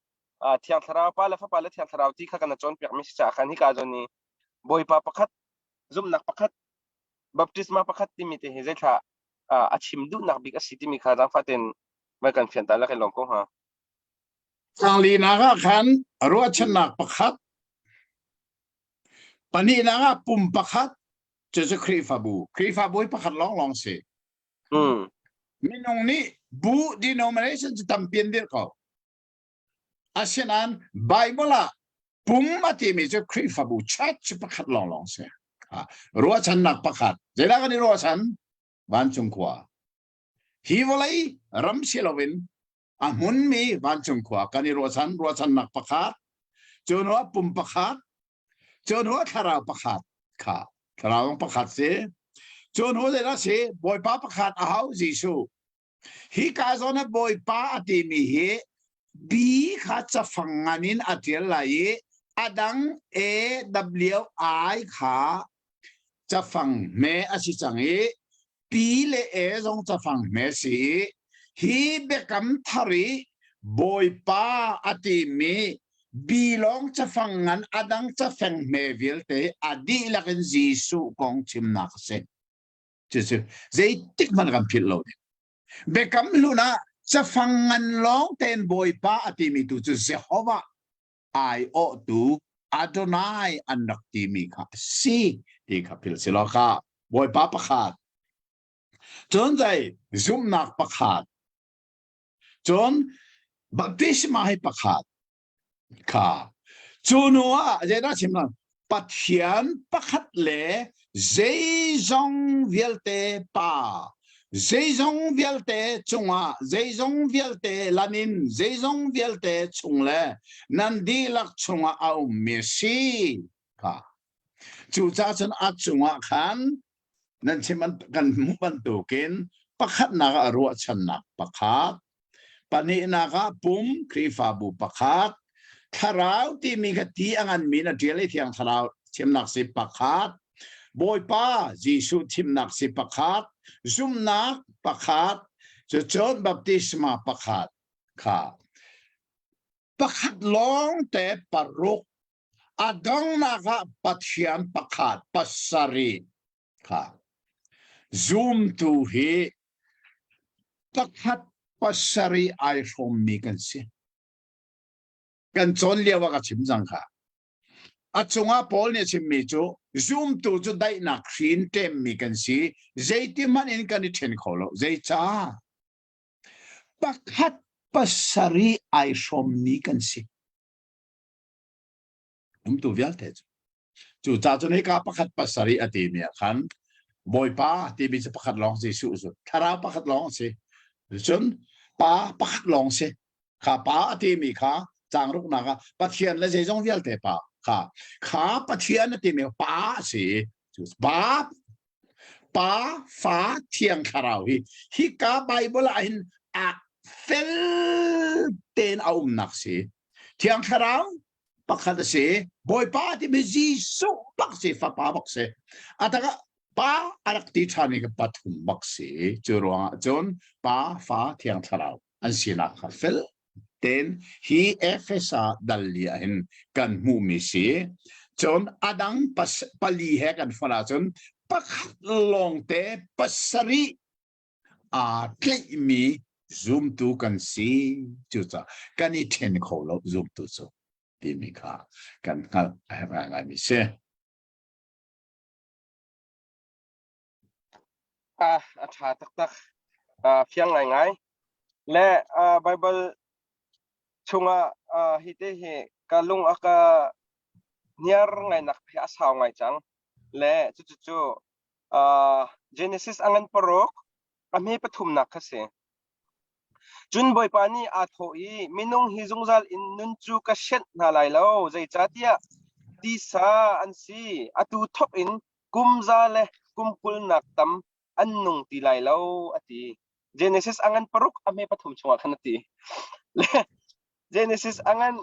Thiang Thlarau Pa le Fapa le Thiang Thlarau ti kha kan cawnpiakmi si caah khan hika zawn i Bawipa pakhat, zumhnak pakhat, baptisma pakhat timi te hi zeithla a chim duhnak bik a si timi kha zaangfah tein vai kan fian ta la kai lawm ko hnga. Changlinak ah khan ruahchannak pakhat, pahnihnak ah pum pakhat, cucu Khrihfabu. Khrihfabu hi pakhat lawnglawng si. Minung nih bu denomination cu tampi an dirh ko. Asinain Bible ah pum a timi cu Khrihfabu church pakhat lawnglawng si. Ruahchannak pakhat. Zeidah kan i ruahchan? Vancung khua. Hi vawlei ram si loin a hmunmi vancung khua kan i ruahchan ruahchannak pakhat. Cu hnu ah pum pakhat. Cu hnu ah thlarau pakhat kha thlarau pakhat si. Cu hnu zeidah si? Bawipa pakhat a hau Jesuh. Hi ka zawn ah Bawipa a timi hi B kha cafang ngan in a ṭial lai i a dang A W I kha cafang hme a si cang i P le A zong cafang hme si i hi biakam thar i Bawipa a timi B lawng cafang ngan a dang cafeng hme vialte a dihlak in Jesuh kong chimnak a si. Cucu zeitik hmanh kan philh lo ding. Biakam hlun ah cafang ngan lawng tein Bawipa a timi tu cu Jehovah aiawhtu. Adonai an rak timi kha a si ti kha philh si law kha Bawipa pakhat. Cun zei zumhnak pakhat. Cun baptisma hi pakhat. Kha cu hnu ah zeidah chim lo Pathian pakhat le zeizong vialte Pa zeizong vialte cungah zeizong vialte lanin zeizong vialte chung le nan dihlak chungah a ummi a si kha cucaah cun a cungah khan nan chim kan hmuh bantukin pakhatnak ah ruahchannak pakhat Pahnihnak ah pum Khrihfabu pakhat, thlarau timi kha ti a nganmi na ṭial i Thiang Thlarau thimnak si pakhat, Bawipa Jesuh thimnak si pakhat, zumhnak pakhat, cucun baptisma pakhat kha pakhat lawng te paruk a donghnak ah Pathian pakhat pasarih kha zumtu hi pakhat pasarih ai hrawmmi kan si. Kan cawn lio ah ka chim cang kha. A cungah Paul nih a chimmi cu zumtu cu daihnak hri in ṭemmi kan si, zeiti hmanh in kan i ṭhen kho lo. Zeicah? Pakhat pasarih ai hrawmmi kan si. Umtu vialte cu. Cucaah cun hika pakhat pasarih a timi ah khan Bawipa timi cu pakhat lawng Jesuh cu thlarau pakhat lawng a si. Cun pa pakhat lawng si. Kha pa a timi kha caang ruknak ah Pathian le zeizong vialte pa kha kha Pathian a timi pa a si. Pa pa fa thiang thlarau hi hika Bible ah hin a fel tein a umnak si. Thiang thlarau pakhat a si bawipa timi Jesuh bak si fapa bak si a takah pa a rak ti ṭhan i pathum bak si cu ruangah cun pa fa thiang thlarau an sinak kha fel ten hi Efesa dal li ah hin kan hmuhmi si cun adang pali he kan fonh ahcun pakhat lawngte pasarih aa tlaihmi zumtu kan si cucaah kan i ṭhen kho lo zumtu cu timi kha kan hngalh a herh ngaingaimi si. Ah, a ṭha taktak. Ah, fiang ngaingai. Le ah, Bible chungah ah, hi te hi ka lung a ka hniar ngainak hi a sau ngai cang. Le cucu Uh, Genesis a ngan paruk a hme pathumnak kha si. Cun Bawipa nih aa thawh i minung hi zungzal in nun cu ka sianh hna lai lo, zeicahtiah tisa an si. Atu thawk in kum za le kum kulnak tam an nung ti lai lo, a ti. Genesis a ngan paruk a hme pathum chungah khan a ti. Le Genesis a ngan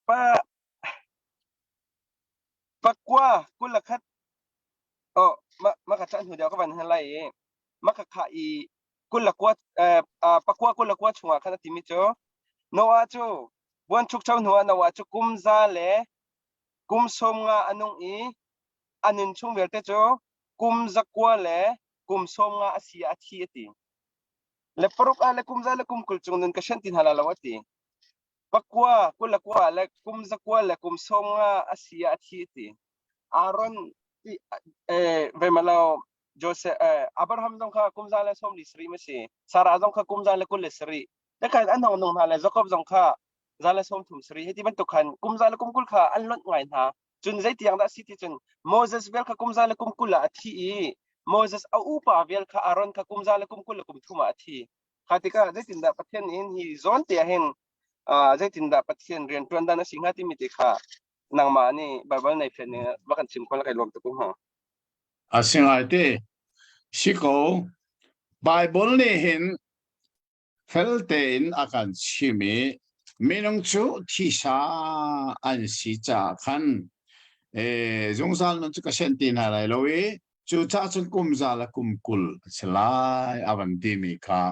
pa Pakua 21 oh ma ka cah hnu deuh ka van han lai i ma ka khah i 29 pakua 29 chungah khan a timi cu Noah cu buanchukcho hnuah Noah cu kum za le kum sawm nga a nung i a nun chung vialte cu kum zakua le kum sawm nga a si ah a thi a ti. Le paruk ah le kum za le kum 20 cung nun ka sianh ti hna la lo a ti. Pakua 29 le kum zakua le kum sawm nga a si ah a thi a ti. Aaron ti eh vemalo Joseph eh Abraham zong kha kum za le sawm li sarih ma si. Sarah zong kha kum za le 27. Te khan an hong nung hna le Jacob zong kha za le sawm thum sarih. Hiti bantuk khan kum za le kum 20 kha an lonh ngai hna. Cun zeitiang dah si ti cun Moses vial kha kum za le kum 20 ah a thi i Moses a upa vial kha Aaron kha kum za le kum 20 le kum thum ah a thi. Kha tikah zeitindah Pathian in hi zawn te ah hin zeitindah Pathian rian ṭuan dan a si hnga timi te kha nangmah nih Baibal nei fian nih va kan chim kho kai lawm tuk hnga. A si ngai te. Si ko. Bible nih hin fel tein a kan chim i minung cu thisa an si caah khan zungzal nun cu ka sian ti hna lai lo i Cucaah cun kum za le kum 20 a si lai a van timi kha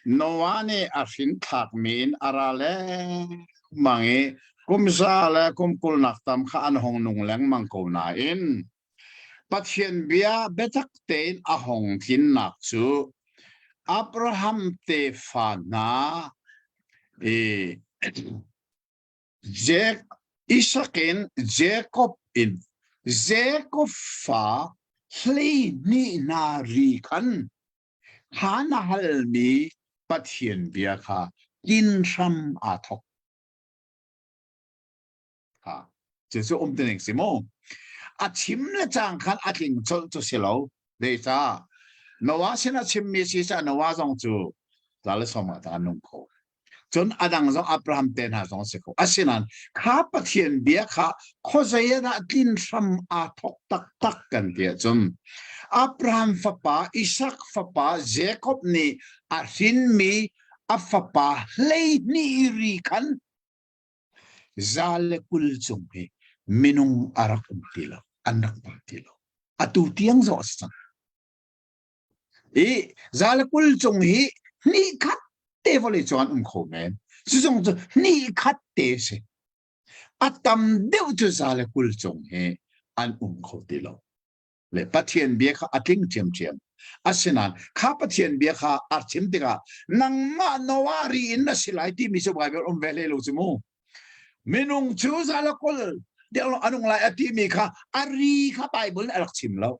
Noah nih a hrinthlakmi in a ra lengmang i kum za le kum kulnak tam kha an hung nung lengmang ko nain Pathian bia biatak tein a hung tlinnak cu Abraham tefa hna i Jek. Isak in Jakob in Jakob fa 12 hna ri khan kha na halmi Pathian bia kha tlin hram aa thawk. Ha, cu um ti ning si mu. A chim le cang khan a tling colh cu si lo. Zeicah? Noah sin a chimmi si caah Noah zong cu tla le som ah ta nung kho. Cun a dang zong Abraham te hna zong a si kho. Asinain kha Pathian bia kha khuazei ah dah tlin hram aa thawk taktak kan ti ahcun Abraham fapa Isak fapa Jakob nih a hrinmi a fapa 12 ri khan 120 cung hi minung a rak um ti lo an rak um ti lo atu tiang zong a si cang i 120 cung hi hnih khat te vawlei cung an um kho men cu zong cu hnih khat te si a tam deuh cu 120 cung hi an um kho ti lo le Pathian bia kha a tling ṭhiamṭhiam. Asinain kha Pathian bia kha a chim tikah nangmah Noah ri in na si lai timi cu Bible um ve hlei lo cu mu. Minung cu zalakul tiang anung lai a timi kha a ri kha Bible nih a rak chim lo.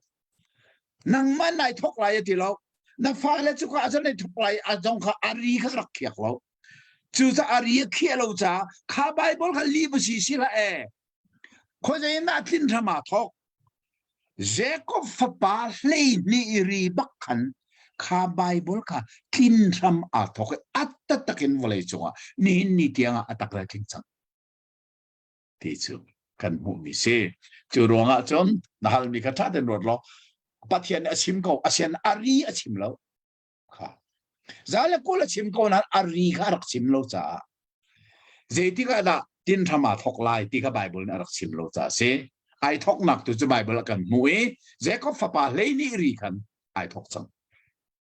Nangmah nai thok lai a ti lo. Na fale cu ka azan nai thok lai a zong kha a ri kha rak khiak lo. Cucaah a ri a khiah lo caah kha Bible kha li va si si la e. Khuazei in dah tlin hram aa thawk? Jakob fapa 12 i ri bak khan kha Baibal kha tlin hram aa thawk i a taktak in vawlei cungah nihin ni tiangah a tak le tling cang ti cu kan hmuhmi si. Cu ruangah cun na halmi kha ṭha tein ruat law Pathian nih a chim ko, asian a ri a chim lo. Kha. 120 a chim ko nain a ri kha a rak chim lo caah zeitik ah dah tin hram aa thawk lai ti kha Bible nih a rak chim lo caah a si. Ai thawknak tu cu Bible a kan hmuh i Jacob fapa 12 ri khan ai thawk cang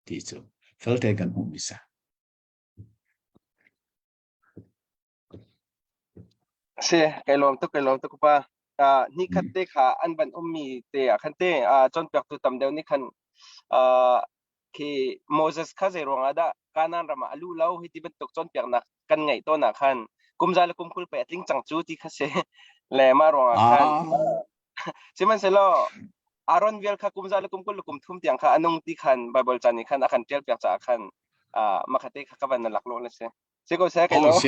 ti cu felte kan hmuhmi sa. Si, kai lawm tuk, kai lawm tuk pa. Uh, ni khat te kha an van ummi te ah khan te uh, cawnpiaktu tam deuh nih khan uh, khi Moses kha zei ruangah dah Kanaan ram ah a luh lo hi ti bantuk cawnpiaknak kan ngeih tawn ah khan kum za le kum 20 pe a tling cang cu ti kha si le mah ruangah khan sihmanhsehlaw Aaron vial kha kum za le kum 20 le kum thum tiang kha a nung ti khan Bible ca nih khan a kan ṭial piak caah khan uh, makhate kha ka van na lak lo na si. Si ko seh kai lo. Oh,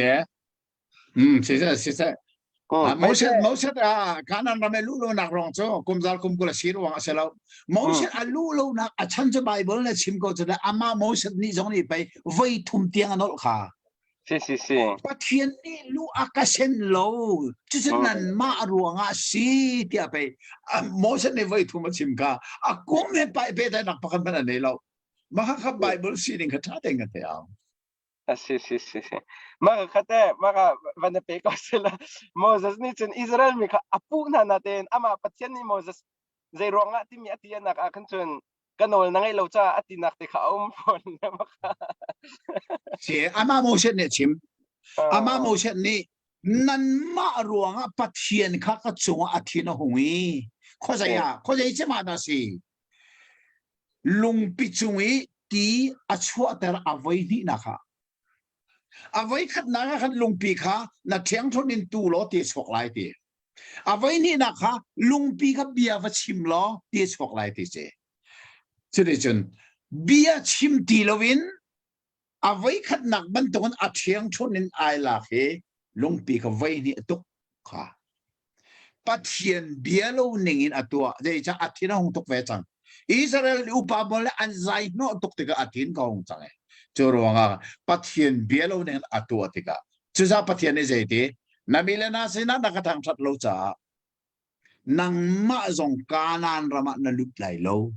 Si seh si seh. Moses Moses a Canaan ram e lu lo nak rong cu kumzal kum kul a si ruang a si lo. Moses a lu lo nak a chan cu Bible na chim ko cu ama Moses nih zong nih pei voi thum tiang a nolh kha. Si si si. Pathian nih lu a ka sen lo. Cucu nan mah ruangah si tiah pei Moses nih voi thum a chim kha. A kum he pai pe dai nak pakhat hmanh a nei lo. Mah kha Bible sining kha ṭha tein ka thei ang. Si si si si. Mah kha te mah kha van na pe ko sila Moses nih cun Israel mi kha a puh hna na tein amah Pathian nih Moses zei ruangah timi a ti nak ah khan cun ka nawl na ngeih lo caah a tinak te kha a um fawn maka. Si amah Moses nih chim. Amah Moses nih nanmah ruangah Pathian kha ka cungah a thin a hung i khuazei ah khuazei cem ah dah si Lungpi cung i ti a chuahter a voi hnihnak ah. A voi khatnak ah khan lungpi kha na ṭhiangṭhunh in tu law ti a chuak lai ti. A voi hnihnak kha lungpi kha bia va chim law ti a chuak lai ti si. Cuticun bia chim ti loin a voikhatnak bantukin a ṭhiangṭhunh in ai lak i lungpi kha voi hnih a tuk kha Pathian bia lo ning in a tuah zeicah a thin a hung tuk ve cang Israel upa pawl le an zai hnawh tuk tikah a thin ka hung cang e cu ruangah Pathian bia lo ning in a tuah tikah cuza Pathian nih zeiti na mi le na sinah na ka thangṭhat lo caah nangmah zong Kanaan ram ah na lut lai lo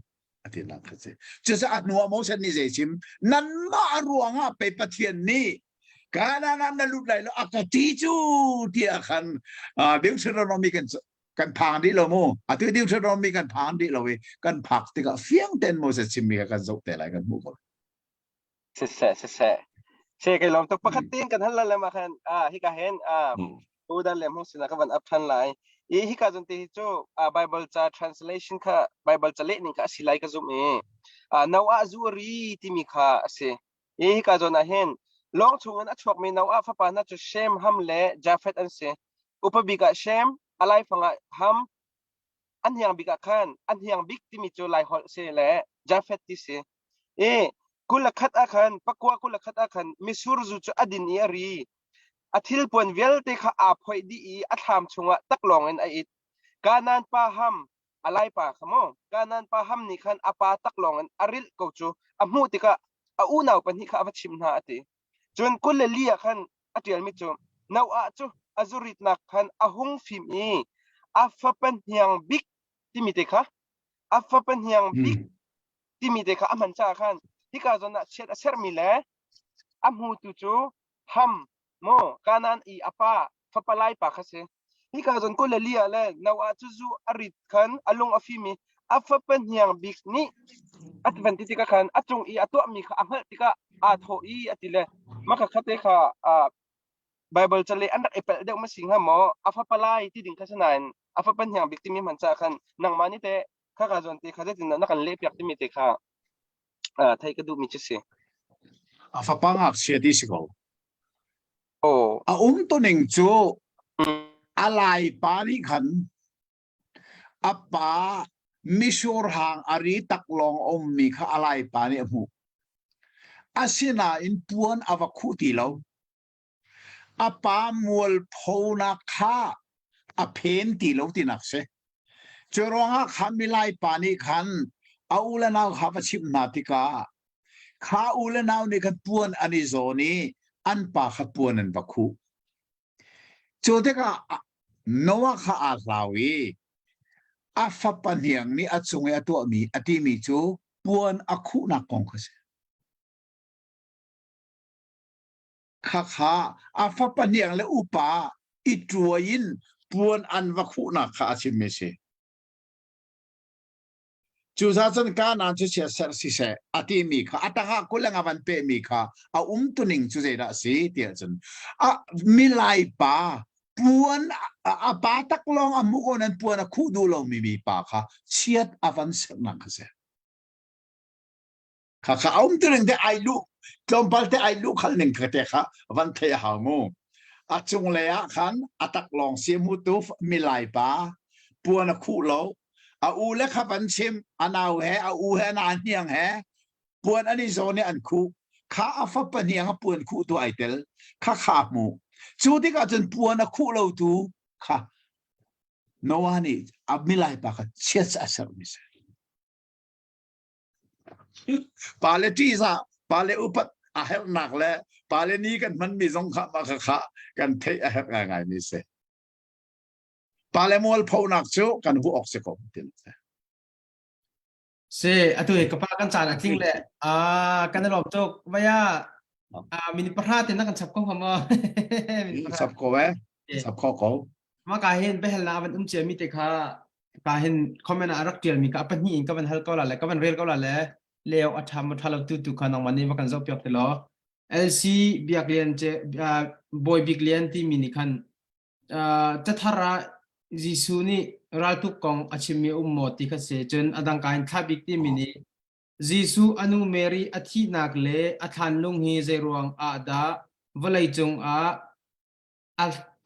a ti nak kha si cucaah a hnu ah Moses nih zei chim nanmah ruangah pei Pathian nih Kanaan ah na lut lai lo a ka ti cu tiah khan Deuteronomy kan kan phang dih lo mu atu Deuteronomy kan phang dih lo i kan phak tikah fiang ten Moses chimmi kha kan zoh te lai kan hmuh ko Siseh siseh se kai lawm tuk pakhat tin kan hal la ma khan a hika hen a Udan le hmung sinah ka van up than lai. I hika zon te hi cu Bible ca translation kha Bible ca leh ning kha a si lai ka zumh i Noah zu ri timi kha a si. I hika zawn ah hin lawng chungin a chuakmi Noah fapa hna cu Shem, Ham le Japheth an si. Upa bik ah Shem, a laifang ah Ham, a hniang bik ah khan a hniang bik timi cu Laiholh si le Jafet ti si. I 21 ah khan pakua 21 ah khan misur zu cu a din i a ri. A thilpuan vialte kha aa phoih dih i a thlam chungah taklawng in a it. Kanaan pa Ham, a laipa kha maw, Kanaan pa Ham nih khan a pa taklawng in a rilh ko cu a hmuh tikah a unau pahnih kha a va chimh hna a ti. Cun 24 ah khan a ṭialmi cu Noah cu a zuritnak khan a hung fim i a fapa hniang bik timi te kha a fapa hniang bik timi te kha a hman caah khan hika zawn ah chiat a sermi le a hmutu cu Ham maw Kanaan i a pa fapa lai pa kha si. Hika zawn 24 ah le Noah cu zu a rit khan a lung a fim i a fapa hniang bik nih a van ti tikah khan a cung i a tuahmi kha a hngalh tikah aa thawh i a ti le maka khate kha Bible cale an rak i pelh deuh ma si hnga maw a fapa lai ti ding kha si nain a fapa hniang bik timi hman caah khan nangmah nih teh kha ka zawn te kha zeitin na kan leh piak timi te kha theih ka duhmi cu si. A fapa ngakchia ti si ko. Oh. A um tuning cu a lai pa nih khan a pa misur hang a ri tak lawng a ummi kha a lai pa nih a hmuh. Asinain puan a va khuh ti lo. A pa mualphonak kha a phen ti lo tinak si. Cu ruangah khan milai pa nih khan a u le nau kha va chimh hna tikah kha u le nau nih khan puan an i zawn i an pa kha puan an va khuh. Cu tikah Noah kha aa hlau i a fapa hniang nih a cung i a tuahmi a timi cu puan a khuhnak kong kha si. Khakha a fapa hniang le upa i ṭuai in puan an va khuhnak kha a chimmi a si. Cucaah cun Kanaan cu chiatserh siseh a timi kha a tangah kuleng a van pehmi kha a umtuning cu zeidah a si tiah cun a milai pa puan a pa tak lawng a hmuh ko nan puan a khuh duh lomi mi pa kha chiat a van serhnak kha si. Kha kha a umtuning te ai luh tlawmpal te ai luh khal ning kha te kha van theih a hau mu. A cunglei ah khan a tak lawng si hmutu milai pa puan a khuh lo a u le kha van chim a nau he a u he na hniang he puan an i zawn i an khuh kha a fapa hniang a puan khuh tu ai tel kha kha hmu cu tikah cun puan a khuh lo tu kha Noah nih a milai pa kha chiat a sermi si pale ṭihzah pale upat a herhnak le pale ni kan hmanmi zong kha mah kha kha kan theih a herh ngaingai mi si pale mualphonak cu kan hu awk si ko tin Si atu hi ka pa kan caan a tling le a kan i lawm tuk vaya a min pahra te na kan chap ko hnga maw chap ko eh chap kho ko ma ka hin behel na van um cia mi te kha ka hin comment ah rak tial mi ka pahnih in ka van hal ko la le ka van rel ko la le leo a tha mo tha lo tu tu kha nang man ni va kan zoh piak te lo LC Biak Lian ce Bawi Bik Lian ti mi nih khan cathar ah Jesuh nih raltuk kong a chimmi a um maw ti kha si. Cun a dang ka in thla bik timi nih Jesuh a nu Mary a thihnak le a thlanlung hi zeiruang ah dah vawleicung ah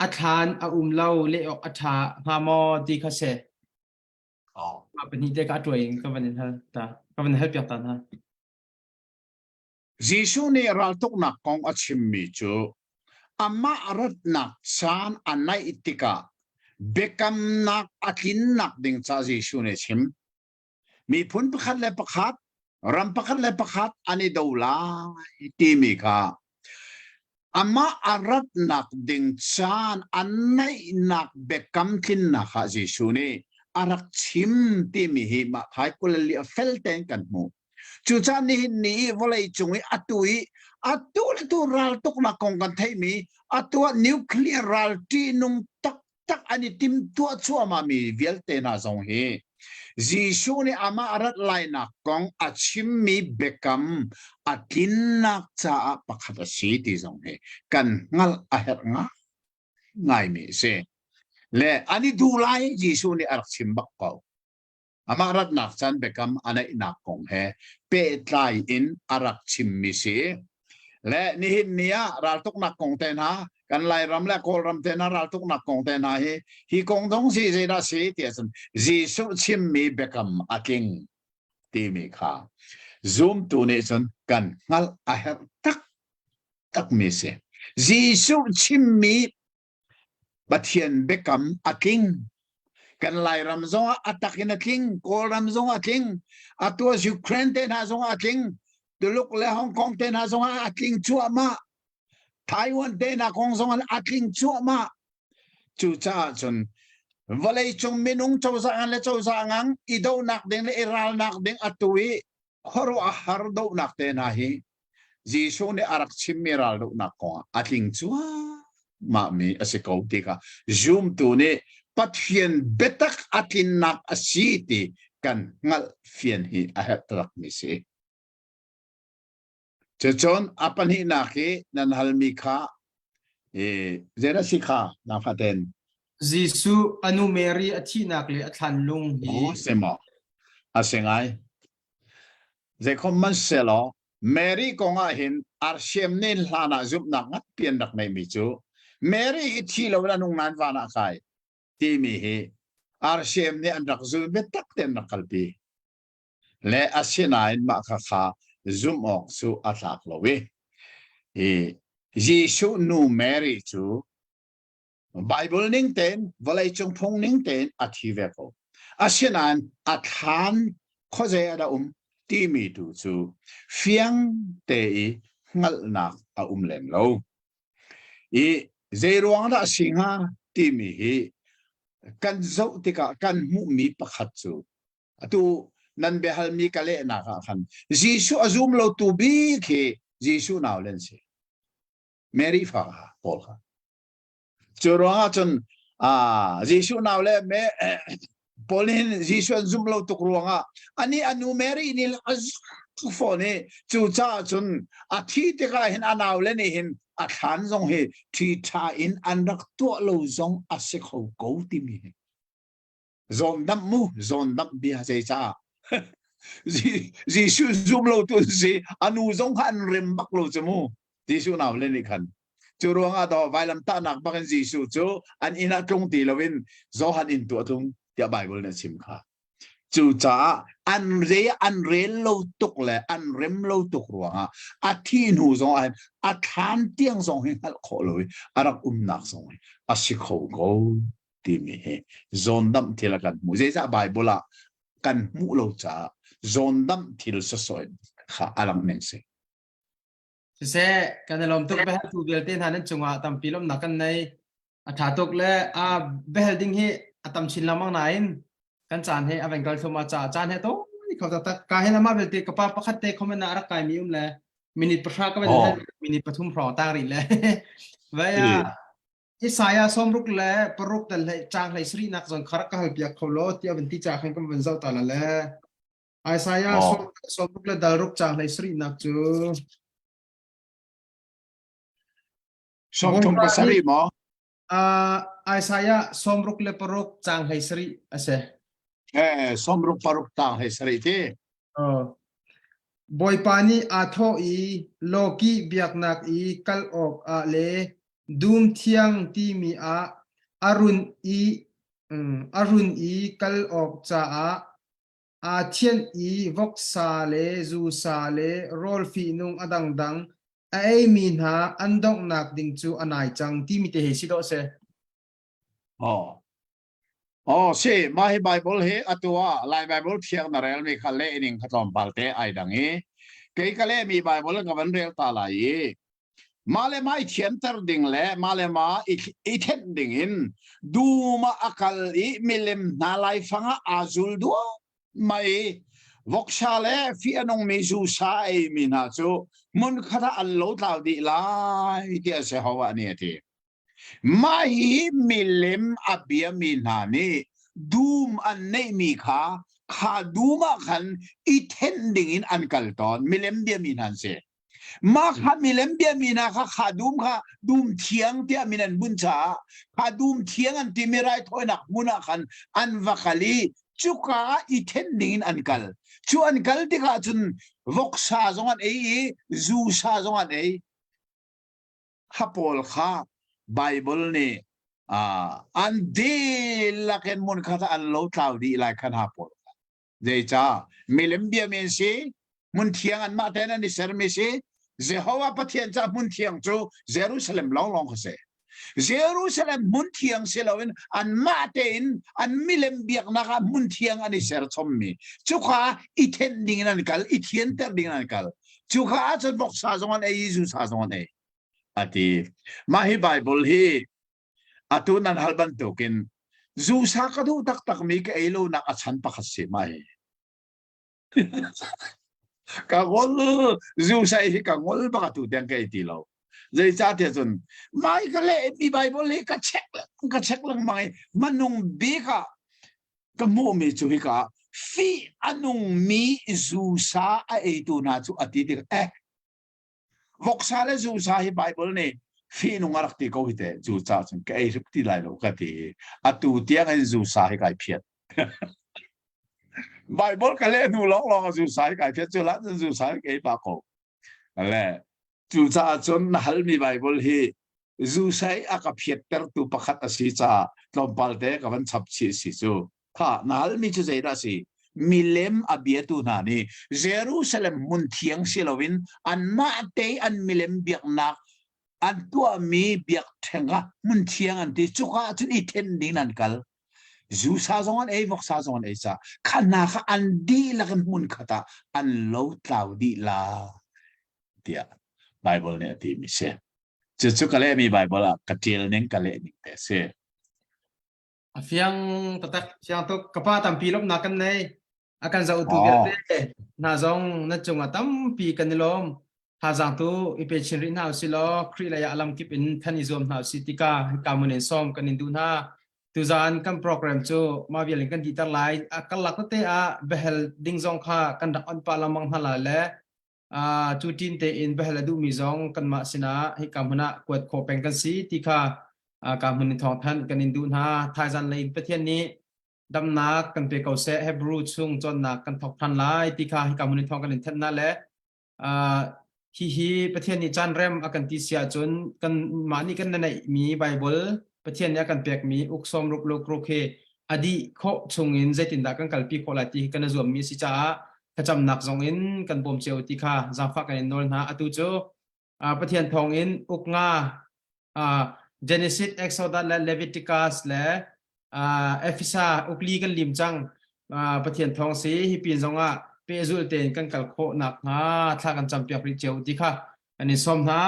a thlan a um lo leh awk a ṭha hnga maw ti kha si. Mah pahnih te ka ṭuai in ka van in hal ta ka van hal piak ta hna. Jesuh nih raltuknak kong a chimmi cu amah ratnak caan a naih tikah biakamnak a tlinnak ding ca Jesuh nih a chim. Miphun pakhat le pakhat, ram pakhat le pakhat an i do lai timi kha amah a ratnak ding caan a naihnak biakam tlinnak ah Jesuh nih a rak chim timi hi mah thai 24 a fel tein kan hmuh. Cucaah nihin ni i vawlei cung i atu i atu le tu raltuknak kong kan theihmi atu ah nuclear ral ṭihnung taktak an i timtuah cuahmahmi vialte hna zong hi Jesuh nih amah rat lainak kong a chimmi biakam a tlinnak caah pakhat a si ti zong hi kan hngalh a herh ngaimi a si. Le an i duh lai Jesuh nih a rak chim bak ko. Amah ratnak caan biakam a neihnak kong he pehtlai in a rak chimmi si. Le nihin ni ah raltuknak kong te hna kan Lairam le Kawlram te hna raltuknak kong te hna hi hi kong dong si zeidah si ti ahcun Jesuh chimmi biakam a tling timi kha zumtu nih cun kan hngalh a herh tak takmi si. Jesuh chimmi Pathian biakam a tling. Kan Lairam zongah a tak in a tling, Kawlram zongah a tling, atu Ukraine te hna zongah a tling, Tuluk le Hong Kong te hna zongah a tling cuahmah. Taiwan te hna kong zongah a tling cuahmah. Cucaah cun vawleicung minung cozah ngan le cozah ngang i dohnak ding le i ralnak ding atu i khuaruah har dohnak te hna hi Jesuh nih a rak chimmi raldohnak kongah a tling cuahmahmi a si ko ti kha zumtu nih Pathian biatak a tlinnak a si ti kan hngalh fian hi a herh takmi si. Cucun a pahnihnak hi nan halmi kha zei si kha na faten Jesuh a nu Mary a thihnak le a thlanlung hi Oh, si maw? A si ngai. Zeikhom man selaw Mary kong ah hin arsiam nen hlan ah zumhnak ngatpi an rak neimi cu Mary hi thi lo in a nung nain van ah kai timi hi arsiam nih an rak zul biatak tein rak kalpi. Le asinain mah kha kha zumh awk cu a tlak lo i i Jesuh nu Mary cu Bible ning tein vawleicung phung ning tein a thi ve ko. Asinain a thlan khuazei ah dah um timi tu cu fiang te i hngalhnak a um lem lo. I zei ruang dah a si hnga timi hi kan zoh tikah kan hmuhmi pakhat cu atu nan biahalmi ka lehnak ah khan Jesuh a zum lo tu bik hi Jesuh nau len si. Mary fa kha Paul kha. Cu ruangah cun Jesuh nau le me Paul nih Jesuh an zumh lo tuk ruangah ani anu Mary nih a zumh fawn i cu caah cun a thi tikah hin a nau le nih hin a thlan zong hi thi ṭha in an rak tuah lo zong a si kho ko timi hi zawndamh mu zawndamh bia zeicaah Jesuh zum lo tu si anu zong kha an rem bak lo cu mu Jesuh nau le nih khan cu ruangah daw vailam tahnak bak in Jesuh cu an inn ah tlung ti loin Johan inn tu a tlung tiah Bible nih a chim kha cucaah an re an rel lo tuk le an rem lo tuk ruangah a thi hnu zong ah a thlan tiang zong hi hngalh khawh lo i a rak umnak zong hi a si kho ko timi hi zawndamh thil a kan hmuh. Zeicah Bible ah kan hmuh lo caah zawndamh thil sawsawh kha a lang ning si. Siseh, kan i lawm tuk behel tu vialte hna nan cungah tampi lawmnak kan nei. A tha tuk le a behel ding hi a tam chin lengmang nain kan caan he a veng kal thluahmah caah caan he to kho taktak. Ka hin amah belte ka pa pakhat te comment ah rak kai mi um le minute pahra ka van minute pathum hrawng tang rih le. Vai Isaiah 66 dal hlei caang hlei sarihnak zong kha rak ka halpiak kho law tiah van ti ca khan kan van zoh ta la le. Isaiah 66 le dal ruk caang hlei sarihnak cu 37 maw? Uh, Isaiah 66 caang hlei sarih a si. Eh, 66 caang hlei sarih ti. Oh. Bawipa nih aa thawh i lawkih biaknak i kal awk ah le dum thiang timi ah a run i a run i kal awk caah aa thianh i voksa le zusa le rawl fihnung a dangdang a eimi hna an donghnak ding cu a nai cang timi te he si dawh seh. Oh. Oh, si, mah hi Bible hi atu ah Lai Bible thiang na relmi kha leh ning kha tlawmpal te ai dang i kei ka lehmi Bible ka van rel ta lai i mah le mah i thianter ding le mah le mah i, i thenh ding in dum ah a kal i milem hna laifang ah aa zul duah mai voksa le fi a nungmi zusa a eimi hna cu hmun khat ah an lo tlau dih lai tiah Jehovah nih a ti. Mah hi milem a biami hna nih dum an neihmi kha kha dum ah khan i thenh dingin an kal tawn. Milem biami hna an si. Mah kha milem biami hna kha kha dum kha dum thiang tiah min an bunh caah kha dum thiang an timi raithawinak hmun ah khan an va kal i cuka ah i thenh dingin an kal. Cu an kal tikah cun voksa zong an ei i zu sa zong an ei. Kha pawl kha Bible nih an dihlak in hmun khat ah an lo tlau dih lai khan ha pawl. Zeicah milem biami an si, hmun thiang anmah tein an i sermi si. Jehovah Pathian ca hmun thiang cu Jerusalem lawnglawng kha si. Jerusalem hmun thiang si loin anmah tein an milem biaknak ah hmun thiang an i ser chommi. Cuka i thenh ding in an kal, i thianter ding in an kal. Cuka ahcun voksa zong an ei i zusa zong an ei. A ti. Mah hi Bible hi atu nan hal bantukin zusa ka duh taktakmi ka ei lonak a chan pakhat si mah hi. Ka ngol zusa hi ka ngol bak atu tiang ka ei ti lo. Zeicahtiah cun mai ka leh mi Bible hi ka check ka check lengmang i manung bik ah ka hmuhmi cu hika fih a nungmi zusa a eitu hna cu a ti tik eh Voksa le zusa hi Bible nih fihnung a rak ti ko hi te cu ca cun ka ei hrim ti lai lo ka ti. Atu tiang in zusa hi kai phiat. Bible ka leh hnu lawnglawng a zusa hi kai phiat cu la cun zusa hi ka ei pah ko. Le cucaah cun na halmi Bible hi zusai a ka phiattertu pakhat a si caah tlawmpal te ka van chap chih si cu. Kha na halmi cu zeidah a si? Milem a biatu hna nih Jerusalem hmun thiang si loin anmah te an milem biaknak an tuahmi biakṭheng ah hmun thiang an ti cuka ah cun i then ding an kal. Zusa zong an ei, voksa zong an ei ca kha hna kha an dihlak in hmun khat ah an lo tlau dih la tiah Bible nih a timi si. Cucu ka lehmi Bible ah ka ṭial ning ka leh ning te a si. A fiang taktak, fiang tuk. Ka pa tampi lawmhnak kan nei. A kan zohtu vialte hna zong na cungah tampi kan i lawm. Thazaang tu i pe chin rih hna usih law Khrih lei ah a lamkip in than i zuam hna usih tika hika mun in sawm kan in duh hna. Tuzaan kan program cu mah vial in kan dihter lai. A karlak tete ah behel ding zong kha kan rak on pah lengmang hna lai le cu ṭin tein biahal a duhmi zong kanmah sinah hika hmun ah kuat khawh peng kan si ti kha ka hmun in thawngthanh kan in duh hna. Thaizan lei in Pathian nih damnak kan pe ko seh. Hebrew chung cawnnak kan thawk ṭhan lai ti kha hika hmun in thawng kan in thanh hna le hihi Pathian nih caan rem a kan ti si ahcun kanmah nih kan neihmi Bible Pathian nih a kan pekmi uk sawm ruk luk ruk hi a dih khawh chungin zeitindah kan kalpi khawh lai ti hi kan i zuammi a si caah thlacamnak zong in kan bawm cio ti kha zaangfah kan in nawl hna. Atu cu Pathian thawng in uk nga Genesis, Exodus le Leviticus le Efesa ukli kan lim cang. Pathian thawng si hi pin zong ah pehzul tein kan kal khawh nakhnga thla kan campiak rih cio ti kha kan in sawm hna.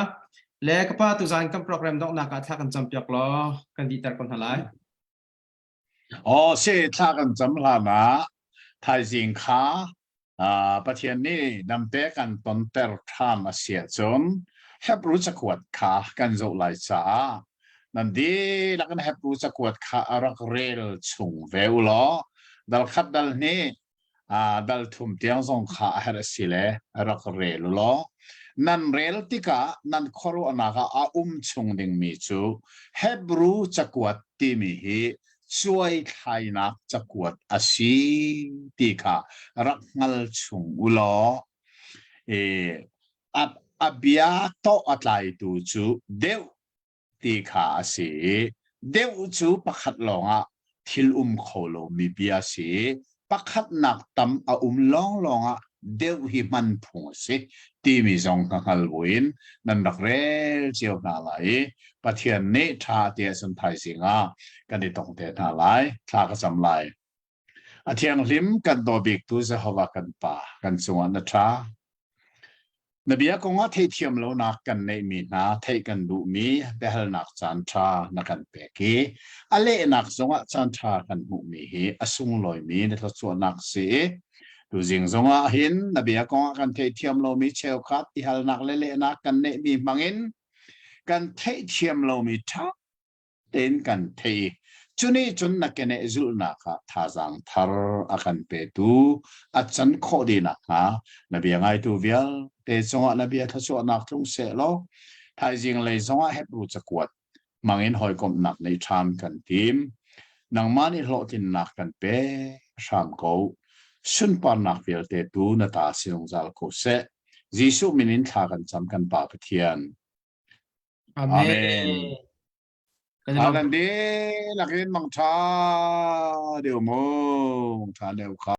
Le ka pa tuzan kan program donghnak ah thla kan campiak law kan dihter ko hna lai. Aw si thla kan cam hlan ah thaizing kha Pathian nih damte kan tonter ṭhan a si ahcun Hebru cakuat kha kan zoh lai caah nan dihlak in Hebru cakuat kha a rak rel chung ve u law dal khat dal hnih dal thum tiang zong kha a herh a si le rak rel u law nan rel tikah nan khuaruahnak ah a um chung dingmi cu Hebru cakuat timi hi cuaithlainak cakuat a si ti kha rak hngal chung u law a bia tawh a tlaitu cu deuh ti kha a si i deuh cu pakhat lawngah thil um kho lomi bia a si i pakhatnak tam a um lawnglawng ah deuh hi hman phung a si timi zong ka hngal buin nan rak rel cio hna lai i Pathian nih ṭha tiah cun thaizing ah kan i tong te hna lai thla ka cam lai. A thianghlim kan daw biktu Jehovah kan Pa kan cungah na ṭha. Na bia kongah theihthiam lonak kan neihmi hna theih kan duhmi biahalnak caan ṭha na kan pek i a lehnak zongah caan ṭha kan hmuhmi hi a sunglawimi na thluachuahnak si i tuzing zongah hin na bia kongah kan theihthiam lomi cheukhat i halnak le lehnak kan neihmi hmangin kan theihthiam lomi ṭha tein kan theih i cu nih cun na keneh zulhnak ah thazaang thar a kan petu a can khawh dih nakhnga na bia ngaitu vialte cungah na bia thluachuahnak tlung seh law thaizing lei zongah Hebru cakuat hmangin hawikomhnak nei ṭhan kan tim. Nangmah nih hlawhtlinnak kan pe hram ko. Sunparnak vialte tu na ta si zungzal ko seh. Jesuh min in thla kan cam kan Pa Pathian. Amen. Amen. Kan dihlak in mangṭha deuh mu, mangṭha deuh kha.